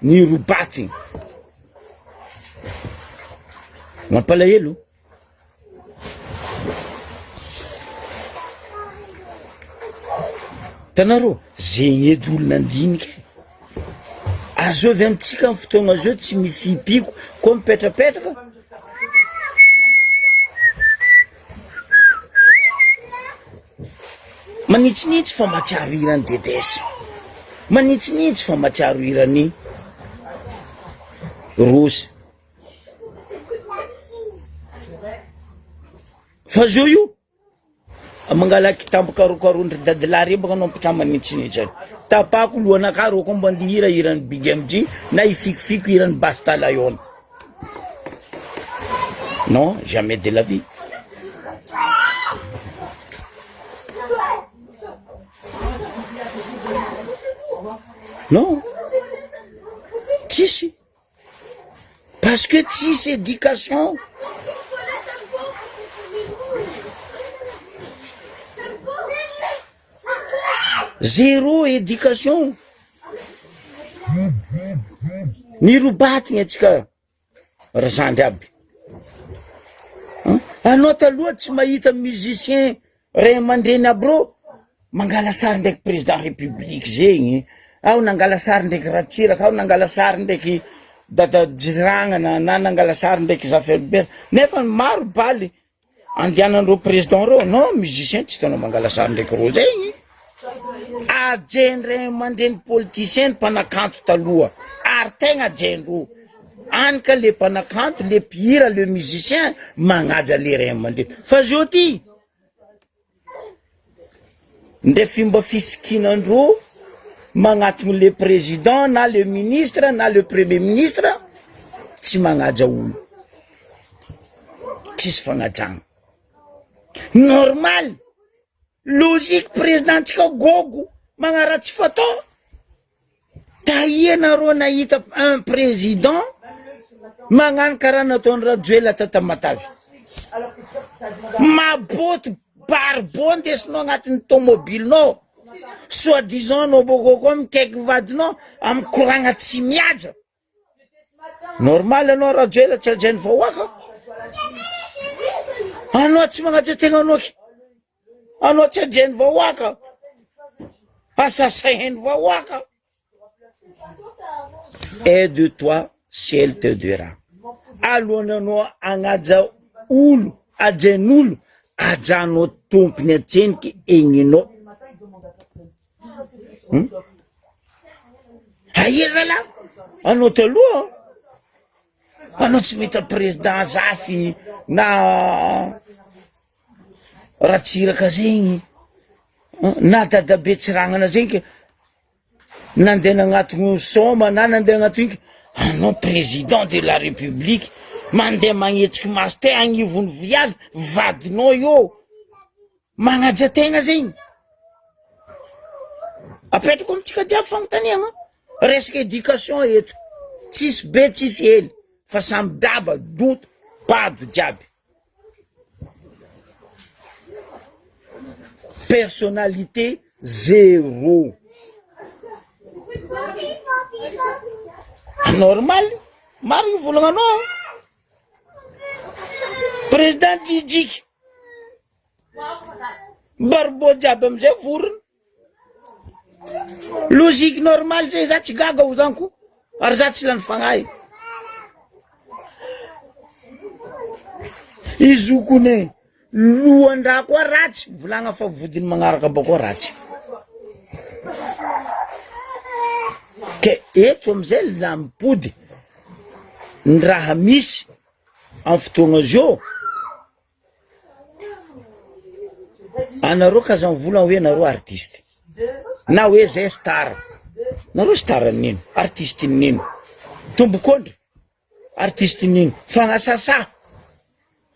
ny robatiny. Mampalahelo. Hitanareo, zegny edy olo nandinika e. Azovy amintsika ny fotoagna zao tsy mifipiko koa mipetrapetraka. Manitsinitsy fa mahatsiaro hiran'i Dedes. Manitsinitsy fa mahatsiaro hiran'i Rossy. Fa zao io, mangala kitambo karokaroan-dry dadilahy reo baka anao mpitrà manitsinitsy any. Tapako lohanakahy reo koa mba andeha hihira hiran'i Big MJ na hifikofiko hiran'i Basta Lion. Non, jamais de la vie. Non, tsisy. Parce que tsisy éducation. Zéro éducation. Nirobatigny antsika ry zandry aby. Anao taloha tsy mahita musicien ray aman-dreny aby reo mangala sary ndraiky président république zegny, ao nangala sary ndraiky Ratsiraka, ao nangala sary ndraiky dada Jiragnana na nangala sary ndraiky Zafy Albert, nefa maro baly andianan'ireo président reo, non musicien tsy hitanao mangala sary ndraiky reo zegny. Hajain-dray aman-dreny politicien ny mpanakanto taloha ary tegna hajain-dreo, any ka le mpanakanto, le mpihira, le musicien magnaja le ray aman-dreny, fa zao ty ndre fomba fisikinan-dreo magnatogno le président na le ministre na le premier ministre tsy magnaja olo, tsisy fagnajagna, normal. Logique président tsika gogo magnaratsy fatao Taia nareo nahita un président magnano karaha nataony Rajoelina ta Tamatave Maboty barbo andesinao agnatin'ny tomobilinao soit disant anao bôkô koa mikaiky vadinao amy koragna tsy mihaja Normal anao Rajoelina tsy hajain'ny vahoaka Anao tsy magnaja tegna anao ke Anao tsy hajain'ny vahoaka Asasahin'ny vahoaka Aide toi ciel te dira Alohan'ny anao hagnaja olo hajain'olo hajanao tompony antseniky egninao Hum Aia zalahy anao taloha anao tsy mety président Zafy na Ratsiraka zegny na dadabe Tsiragnana zegny ke nandeha nagnatogno sôma na nandeha nagnatogno ino ke anao président de la république mandeha magnetsiky maso te agnivon'ny viavy vadinao io. Magnaja tegna zegny. Apetrako amintsika jiaby fagnontaniagna, resaka éducation eto, tsisy be tsisy hely fa samy daba, donto, bado jiaby. Personnalité zéro. Normal, marigny volagnanao. Président Didiky. Barbeau jiaby amizay vorona. Logique normal zay za tsy gaga ho zany ko ary za tsy lany fagnahy. I zokony lohandraha koa ratsy volagna fa vodiny magnaraka bakao ratsy. Ke eto amizay la mipody ny raha misy amy fotoagna zio. Anareo k'aza mivolagna hoe nareo artiste na hoe zay star, nareo star n'ino? Artiste n'ino? Tombok'ondry, artiste n'ino? Fagnasasa,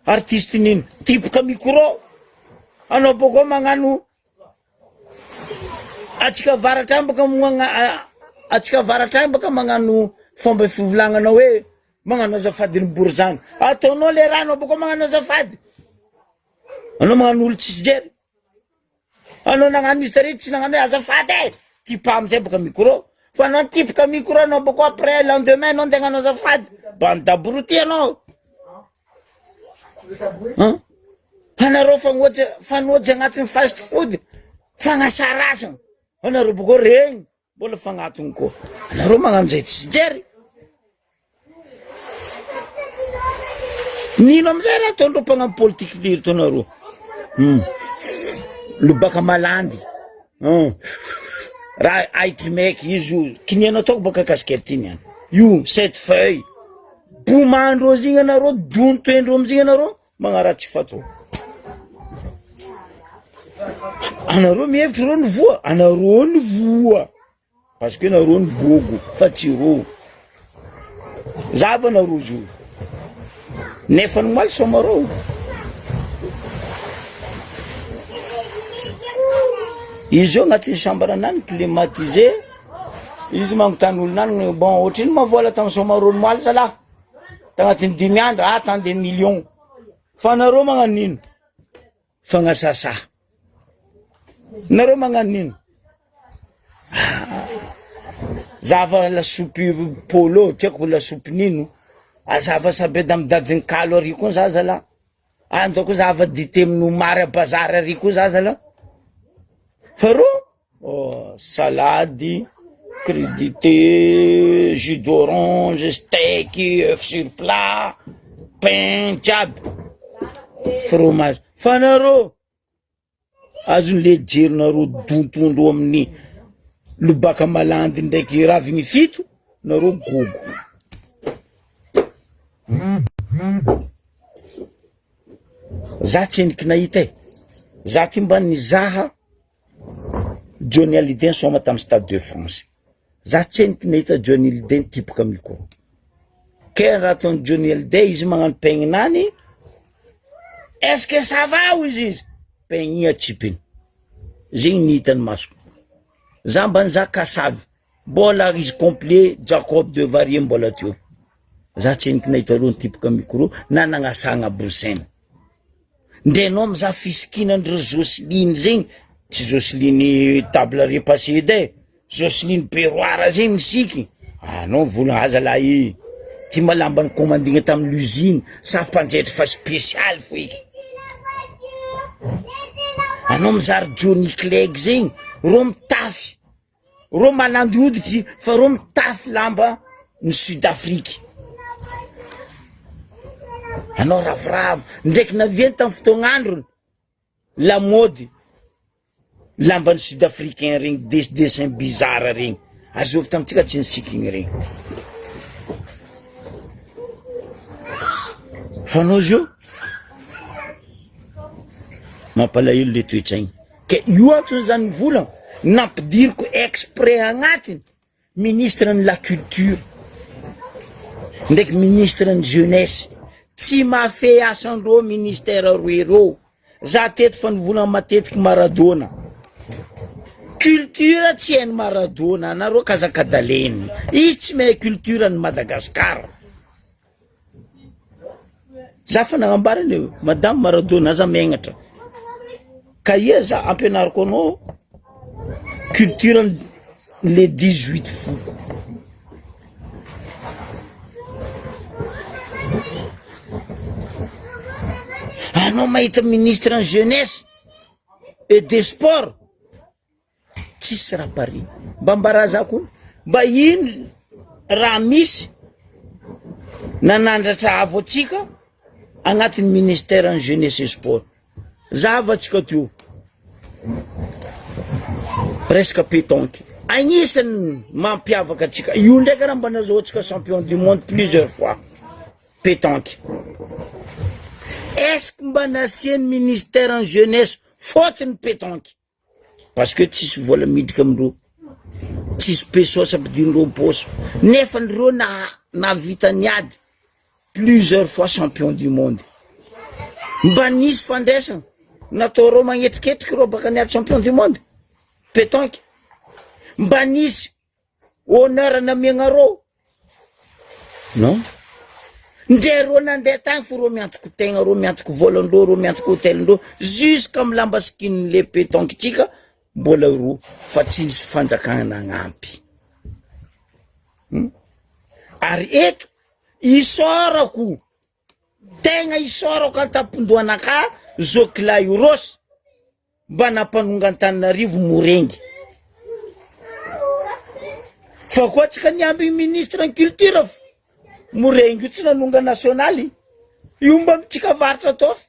artiste n'ino? Tipoka micro, anao bôkô magnano Atsika avaratra agny baka moagna atsika avaratra agny baka magnano fomba fivolagnana hoe magnano azafady ny borizano, ataonao le raha anao bôka magnano azafady, anao magnano olo tsisy jery, anao nagnano izy tary tsy nagnano hoe azafady e, tipa amizay baka micro, fa anao nitipoka micro anao bôka après lendemain anao ndeha hagnano azafady, bande d'abrutis anao. An? Anareo fanoja fanoja agnatin'ny fast food fagnasarasana anareo boko regny mbola fagnatony koa anareo magnano zay tsy jery nino amizay raha ataondreo mpagnano politiky lery taonareo hum lobaka malandy hum raha ahitry maiky izy io kiniana ataoko baka casquette iny any io sept feuille Bomandrozy igny anareo, dontoendreo amizigny anareo, magnaratsy fatao. Anareo mihevitra reo ny voa, anareo ny voa, parce que nareo ny gogo fa tsy reo. Zava nareo zio, nefa ny omaly sômareo. Izy io agnatin'ny chambre anany climatisé. Izy magnontany olona any, bon ohatrino ma vola tamin'ny Somarono omaly zalahy? Tagnatin'ny dimy andro, ah tant de millions. Fa nareo magnano ino? Fagnasasa. Nareo magnano ino? Ah, zava lasopy polo, tsy haiko lasopy nino. Azava sabe da midadiny kalo ary koa za zalahy. Andao koa za ava dite amin'ny omary a bazary ary koa za zala. Fa rô oh, salady, crudité, jus d'orange, steak, oeuf sur plat, pain jiaby, fromage. Fa nareo Azony le jerinareo dontondro amin'ny lobaka malandy ndraiky raviny fito nareo gogo. Za tsy endriky nahita e, za ty mba nizaha Johnny Hallyday nisaoma tamin'ny stade de France, za tsy endriky nahita Johnny Hallyday nitipoka micro, ke raha ataon'i Johnny Hallyday izy magnano peigne-nany Est ce que ça va hoy izy izy, pain igny atsipiny, zegny ny hitan'ny masoko, za mba nizaha kasavy, mbola izy complet Jacob de Varie mbola teo, za tsy henoko nahita reo nitipoka micro na nagnasagna brossaina, ndre anao mizaha fisikinandreo Joseline zegny, tsy Joseline table repassé edy e. Jocelyne Beroara zegny misiky, anao mivolagna aza lahy ty ma lamba nicommandegna tamin'ny l'usine sa mpanjaitra fa spesialy foeky, anao mizara Johnny Clegg zegny, rô mitafy, rô malandy hoditry fa rô mitafy lamba ny sud afrique, anao ravoravo ndraiky naviany tamin'ny fotoagn'androny. Lamaody, lamban'ny sud africain regny des dessin bizarre regny, azovy tamintsika tsy nisikigny regny. Fa anao zio mampalahelo le toetsaigny, ke io antony zany mivolagna nampidiriko exprès agnatiny Ministre ny la culture ndraiky ministre ny jeunesse tsy mahafehy asandreo ministère roe reo za teto fa nivolagna matetiky Maradona culture tsy hainy Maradona anareo kazakadaleny izy tsy mahay culture ny Madagascar Za fa nagnambarany eo, madame Maradona aza megnatra, ka ia za ampianariko anao culture le 18 foko. Anao mahita ministre ny jeunesse et des sports Tsisy raha pare. Mba ambarà za koa, mba ino raha misy nanandratra avo antsika agnatin'ny ministère ny jeunesse et sport. Zava-tsika teo resaka petanque, agnisan'ny mampiavaka antsika, io ndraiky raha mba nazahoantsika champion du monde plusieurs fois, petanque. Est-ce que mba nasian'ny ministère ny jeunesse fôtony petanque? Parce que tsisy vola miditra amindreo, tsisy pesos ampidirindreo am-paosy, nefa ndreo na nahavita niady plusieurs fois champion du monde, mba nisy fandraisana natao reo magnetriketriky reo baka niady champion du monde petanque, mba nisy Honneur namiagna rô non ndre rô nandeha tagny fo rô miantoko tegna rô miantoko volan-drô rô miantoko hotel-ndrô jusqu'à lamba skin le petanque tsika mbola rô fa tsy nisy fanjakana nagnampy ary eto isaorako tegna isaorako an-tampon-dohanakahy zokilahy Rossy Mba nampanonga Antananarivo morengy. Fa koa tsika niambigny ministre ny culture fa morengy io tsy nanonga nasionaly. Io mba mitsika varotra atao fa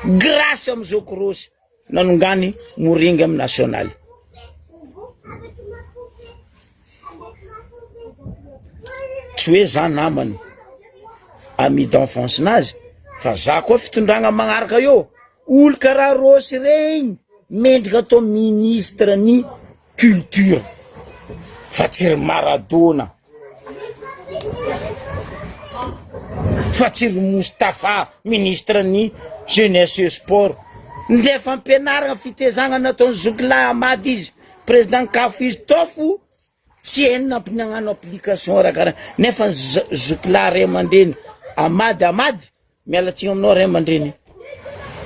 grâce am zoky Rossy nanongany morengy am nasionaly. Tsy hoe za namany ami d'enfance nazy fa za koa fitondragna magnaraka eo olo karaha Rossy regny mendrika atao ministre ny culture fa tsy ry Maradona fa tsy ry Moustapha ministre ny jeunesse et sport ndre fampianaragna fitezagna nataon'i zokilahy Ahmad izy président caf izy tôfo Tsy hainy nampinagnano application raha karaha nefa ny zokilahy ray aman-dreny Amady Amady miala tsiny aminao ray aman-dreny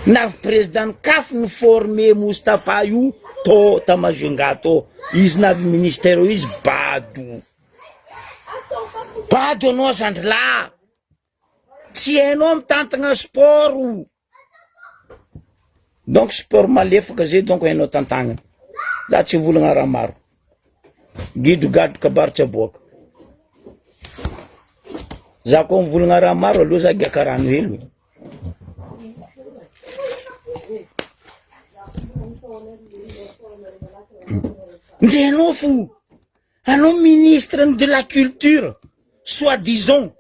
na président ny caf ny former Moustapha io tô ta Majunga tô izy navy ministère io izy bado bado anao zandry lahy. Tsy hainao mitantagna sport. Donc sport malefaka zay donc hainao tantagnina. Za tsy hivolagna raha maro. Gidro gadro kabary tsy aboaka. Za koa mivolagna raha maro aleo za giaka rano hely. Ndre anao fo, anao ministre de la culture soit disant.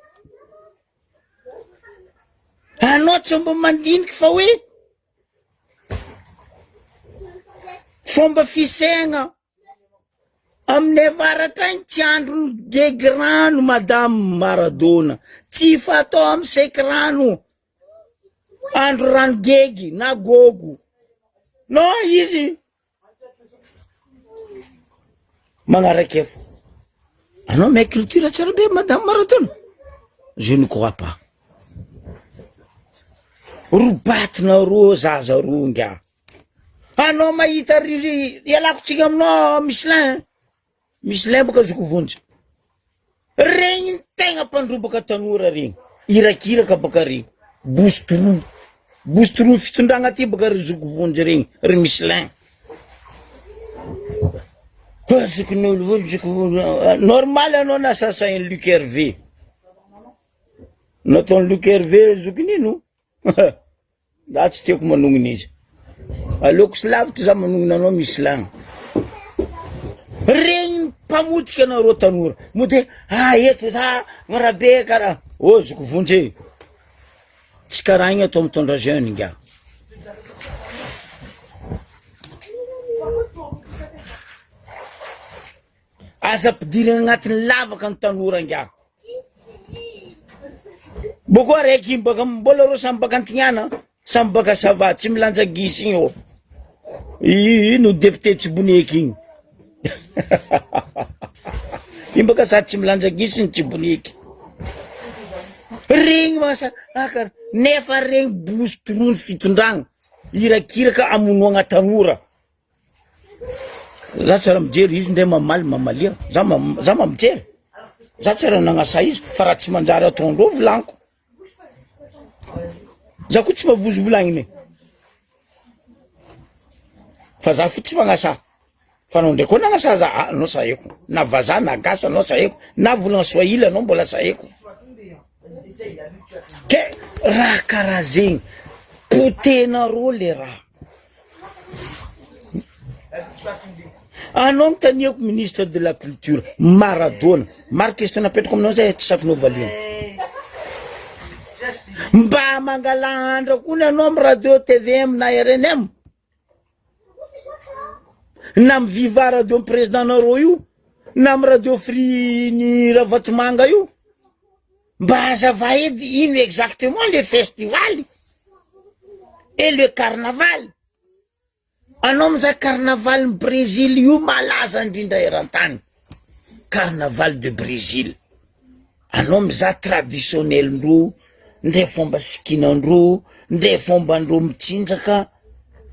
Anao tsy mba mandiniky fa hoe fomba fisaigna aminay avaratra agny tsy andron'ny gegy rano madame Maradona, tsy fatao amy saiky rano, andro rano gegy na gôgo, non izy Magnaraka efa. Anao mahay culture tsara be madame Maradona? Je ne crois pas. Robatina roa zaza roa ingahy. Anao mahita ry ry ialako tsiny aminao Michelin. Michelin boka zoky vonjy. Regny ny tegna mpandrobaka tanora regny. Irakiraka baka regny. Bositro. Bositro fitondragna aty baka ry zoky vonjy regny, ry Michelin. Zokin'olo vonjy, zoky vonjy. Normal anao nasasain'i Luc Hervé. Nataon'i Luc Hervé zokin'ino? Za tsy tiako manognona izy. Aleoko sy lavitra za manognona anao misy lagna. Regny mpamotika anareo tanora. Mody ah eto za marabe karaha. Ô zoky vonjy e. Tsy karaha igny atao mitondra jeune ingahy. Aza ampidirina agnatin'ny lavaka ny tanora ingahy. Boko araiky iny baka mbola reo samy baka antignana samy baka sava tsy milanja gisa igny ô. Ino député Tsiboneky igny. Iny baka sady tsy milanja gisa ny Tsiboneky. Regny masa akara nefa regny bosy torono fitondragna irakiraka amonoagna tanora. Za tsy raha mijery izy ndray mamaly mamalia za za ma mijery za tsy raha nagnasa izy fa raha tsy manjary ataondreo volaniko za koa tsy mavozo volagniny e. Fa za fo tsy magnasa fa anao ndray koa nagnasa za ah anao saheko na vazaha na gasy anao saheko na volagna swahili anao mbola saheko ke raha karaha zegny potehinareo le raha. Anao notaniako ministre de la culture Maradona maro question napetrako aminao zay tsy sakinao valiana mba mangala andra koa ny anao amy radio tvm na rnm na amy viva radio ny président nareo io na amy radio free ny ravatomanga io Mba hazava edy ino exactement le festival et le carnaval? Anao mizaha carnaval ny Brésil io malaza indrindra eran-tany, carnaval de Brésil. Anao mizaha traditionnel ndreo, ndre fomba sikinandreo, ndre fombandreo mitsinjaka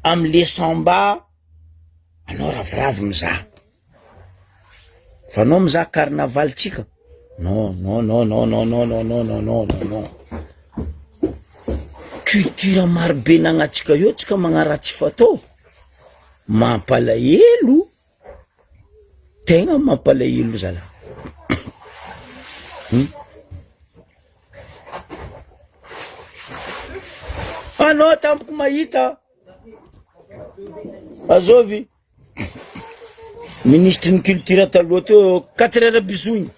amle samba, anao ravoravo mizaha. Fa anao mizaha carnaval tsika non non non non non non non non non non non non culture maro be nagnantsika eo tsika magnaratsy fatao mampalahelo tegna mampalahelo zalahy hum anao tampoko mahita azovy Minisitry ny culture taloha teo quatre heures bisoigny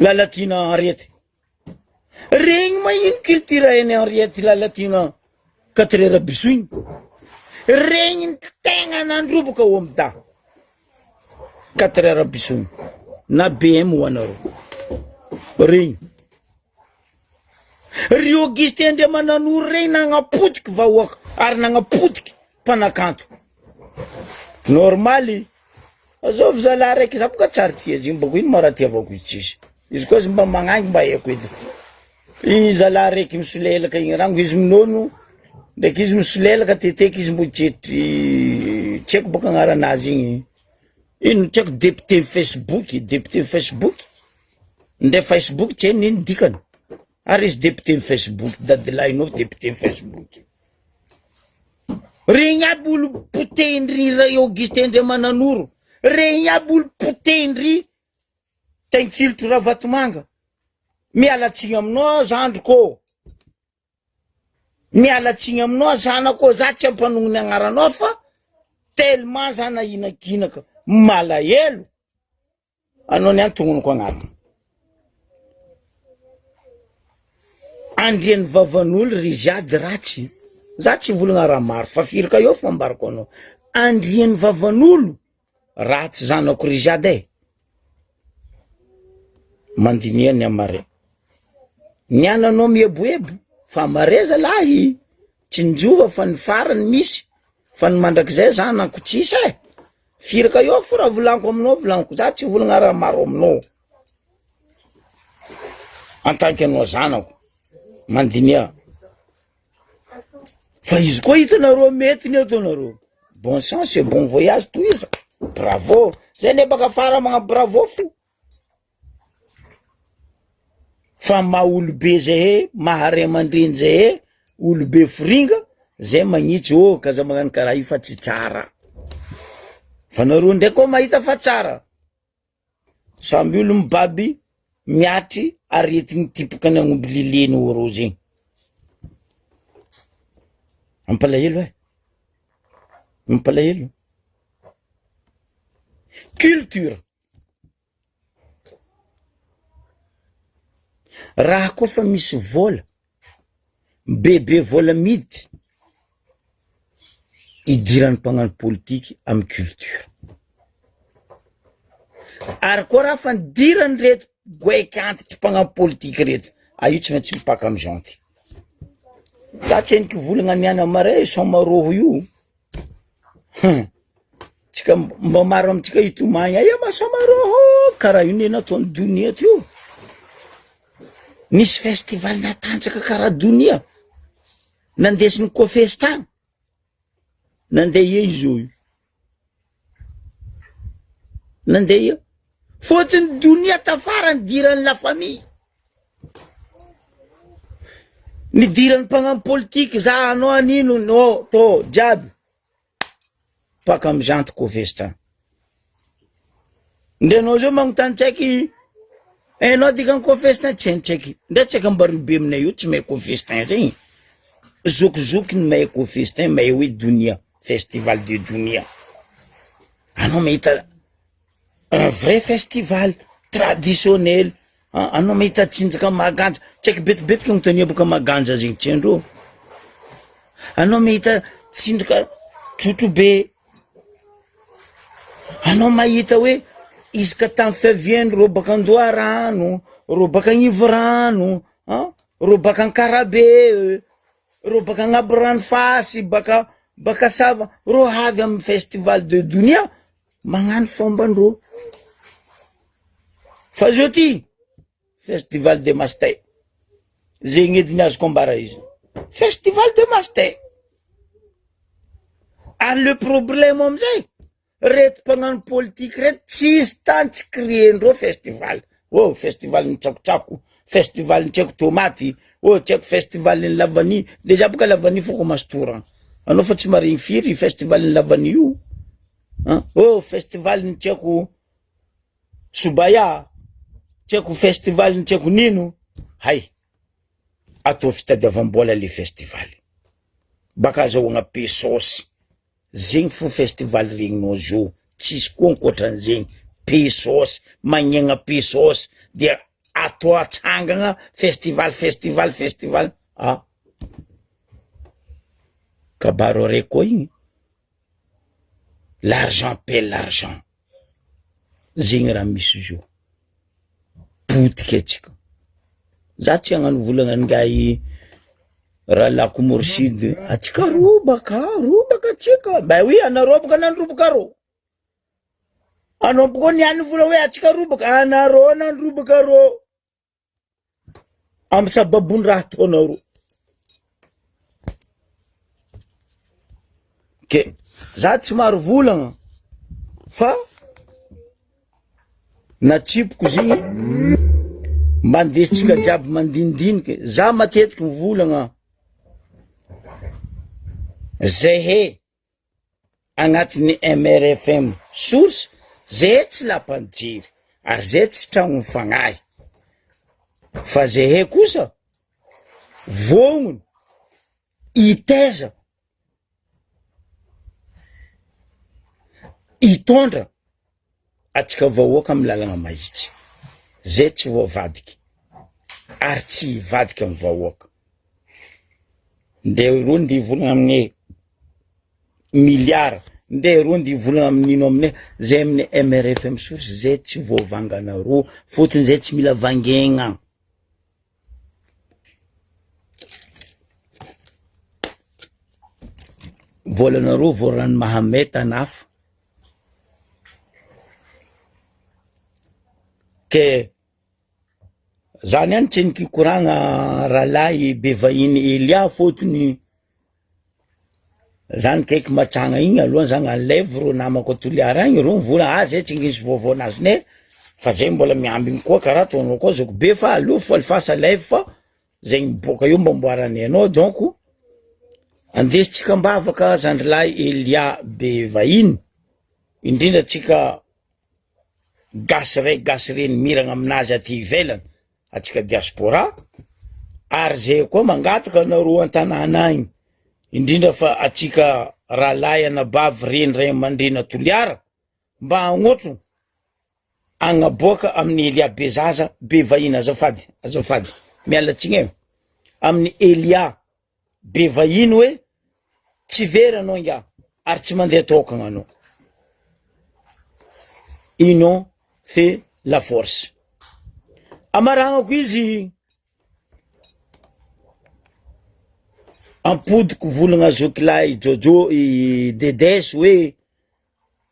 Lalatiana Henriette regny ma ino culture hainy Henriette Lalatiana quatre heures bisoigny regny ny tegna nandroboka OMDA quatre heures bisoigny na BM ho anareo regny Ry Augustin Andriamananoro regny nagnapotiky vahoaka ary nagnapotiky mpanakanto. Normaly. Azovy zalahy raiky za boka tsary tia izy iny boko ino ma raha tiavako izy tsisy. Izy koa izy mba magnangy mba haiko edy. I zalahy raiky misolelaka igny rango izy minono ndraiky izy misolelaka teteky izy mbo tsetry tsy haiko boka agnaranazy igny. Ino tsy haiko député facebook, député facebook. Ndray facebook tsy haino ino dikany. Ary izy député ny Facebook, dadilahinao député ny Facebook. Regny aby olo potehindry Ray Augustin Andriamananoro, regny aby olo potehindry Tainkilotro Ravatomanga. Miala tsiny aminao aho zandriko ô. Miala tsiny aminao aho zanako ô, za tsy ampanogno ny agnaranao fa tellement za nahinakinaka, malahelo. Anao ny antognoniko agnarana. Andrian'ny vavan'olo ry ziady ratsy. Za tsy volagna raha maro fa firy ka eo fo ambarako anao. Andrian'ny vavan'olo ratsy zanako ry ziady e. Mandiniha ny amare. Ny ananao mieboebo fa amare zalahy. Tsinjova fa ny farany misy fa ny mandrakizay zanako tsisy e. Firaka eo fo raha volaniko aminao volaniko za tsy volagna raha maro aminao en tant que anao zanako mandinia fa izy koa hitanareo mety ny ataonareo bon sens et bon voyage tohiza bravo zay ne baka afara magna bravo fo Fa maha olobe zay e, maha ray aman-dreny zay e, olobe foringa zay magnitsy ô k'aza magnano karaha io fa tsy tsara, fa nareo ndray koa mahita fa tsara, samby olo mibaby miatry aretigny tipoka ny agnomby leleny ô rô zegny, mampalahelo e, mampalahelo, culture. Raha koa fa misy vôla, bebe vôla miditra, idiran'ny mpagnano politiky amy culture, ary koa raha fa nidiran'ireto goaiky antitry mpagnano politiky reto, ah io tsy maintsy mipaka amy janty, za tsy heniky volagna niany amare Soamarôho io. Hum, tsika mba maro amintsika hitomagny aia masamarôhô karaha io ne nataon'i Donia teo, nisy festival natanjaka karaha Donia, nandesin'ny Kofesy tagny, nandeha ia izy io, nandeha ia, fôtony Donia tafara nidiran'ny la famille. Nidiran'ny mpagnano politiky za anao anino no tô jiaby paka amy janty kofestan ndre anao zao magnontany tsaiky enao dikany kofestan tsy hainy tsaiky ndre tsaiky ambario be aminay io tsy mahay kofestan zegny zokizoky ny mahay kofestan mahay hoe donia festival de donia anao mahita Un vrai festival traditionnel anao mahita tsinjaka maganja tsy haiko betibetiky anontania boka maganja zegny tsy haindreo, anao mahita tsinjaka trotrobe, anao mahita hoe isaka tany fiaviany reo baka Andoharano, reo baka Agnivorano an, reo baka Ankarabe, reo baka Agnaborano-Fasy, baka baka Sava, reo avy amy festival de Donia. Magnano fomban-drô. Fa zao ty, festival de Mastay, zegny edy ny azoko ambara izy, festival de Mastay. Ary le problème amizay, reto mpagnano politiky reto tsisy tany tsy créer-ndreo festival. Oh festival ny tsakotsako, festival ny tsy haiko tomaty, oh tsy haiko festival ny lavany, dejà boka lavany fô commence toragna, anao fa tsy maregny firy festival ny lavany io. An! Oh festival ny tsy haiko Sobaya, tsy haiko festival ny tsy haiko nino, hay! Atao fitadiavam-bola le festival, baka azahoagna pesos, zegny fo festival regninao zio, tsisy koa ankoatran'zegny, pesos, magnegna pesos, de atao atsangagna festival festival festival, ah! Kabaro araiky koa igny. L'argent paie l'argent, zegny raha misy izy io, potika antsika, za tsy hagnano volagna an'ingahy rahalahiko Morsidy, antsika robaka, robaka antsika, ben oui anareo boka nandrobaka rô, anao boka niany vola hoe antsika robaka, anareo nandrobaka rô. Amy sababony raha ataonao ro. Ke za tsy maro volagna fa natsipiko zegny. Mba andesintsika jiaby mandinidinika, za matetiky mivolagna zehe agnatin'ny MRFM source, zehe tsy lapan'ny jery ary zehe tsy tragnon'ny fagnahy fa zehe kosa vognona hitaiza Hitondra antsika vahoaka amin'ny lalana mahitsy, zay tsy voavadiky ary tsy hivadika amin'ny vahoaka. Ndeha roa ndeha hivolagna amin'ny milliard, ndeha roa ndeha hivolagna amin'ino amin'ino, zay amin'ny MRFM source zay tsy voavanganareo, fôtony zay tsy mila vangaigna. Vôlanareo vao rano mahamay tanafo ke za niany tsy nikikoragna rahalahy be vahiny Elia fôtony za nikaiky matsagna igny aloha za nalaivo reo namako a Toliara agny reo nivolagna ah zay tsy nisy vaovao nazonay fa zay mbola miambigny koa karaha ataonao koa zokibe fa aleo fo alefasa alaivo fa zay miboaka eo mba amboaranay anao donc andesintsika am-bavaka zandrilahy Elia be vahiny indrindra tsika gasy ray gasy reny miragna aminazy aty ivelany atsika diaspora ary zay koa mangataka anareo an-tanàna agny indrindra fa atsika rahalahy anabavy reny ray aman-dreny a Toliara mba hagnotro agnaboaka amin'ny Elia Bezaza be vahiny azafady azafady miala tsigny e amin'ny Elia be vahiny hoe tsy very anao ingahy ary tsy mandeha tokagna anao union fait la force amaragnako izy ampodiko volagna zokilahy jojo i dedes hoe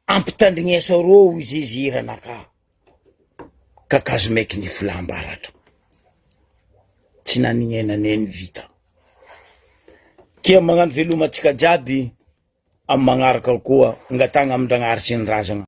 Ampitandrigneso arô hoy izy hiranakà, kakazo maiky ny filam-baratra, tsy nanignena neny vita. Kia magnano veloma antsika jiaby, amin'ny magnaraka koa, angatahagna amin-dragnahary sy ny razagna.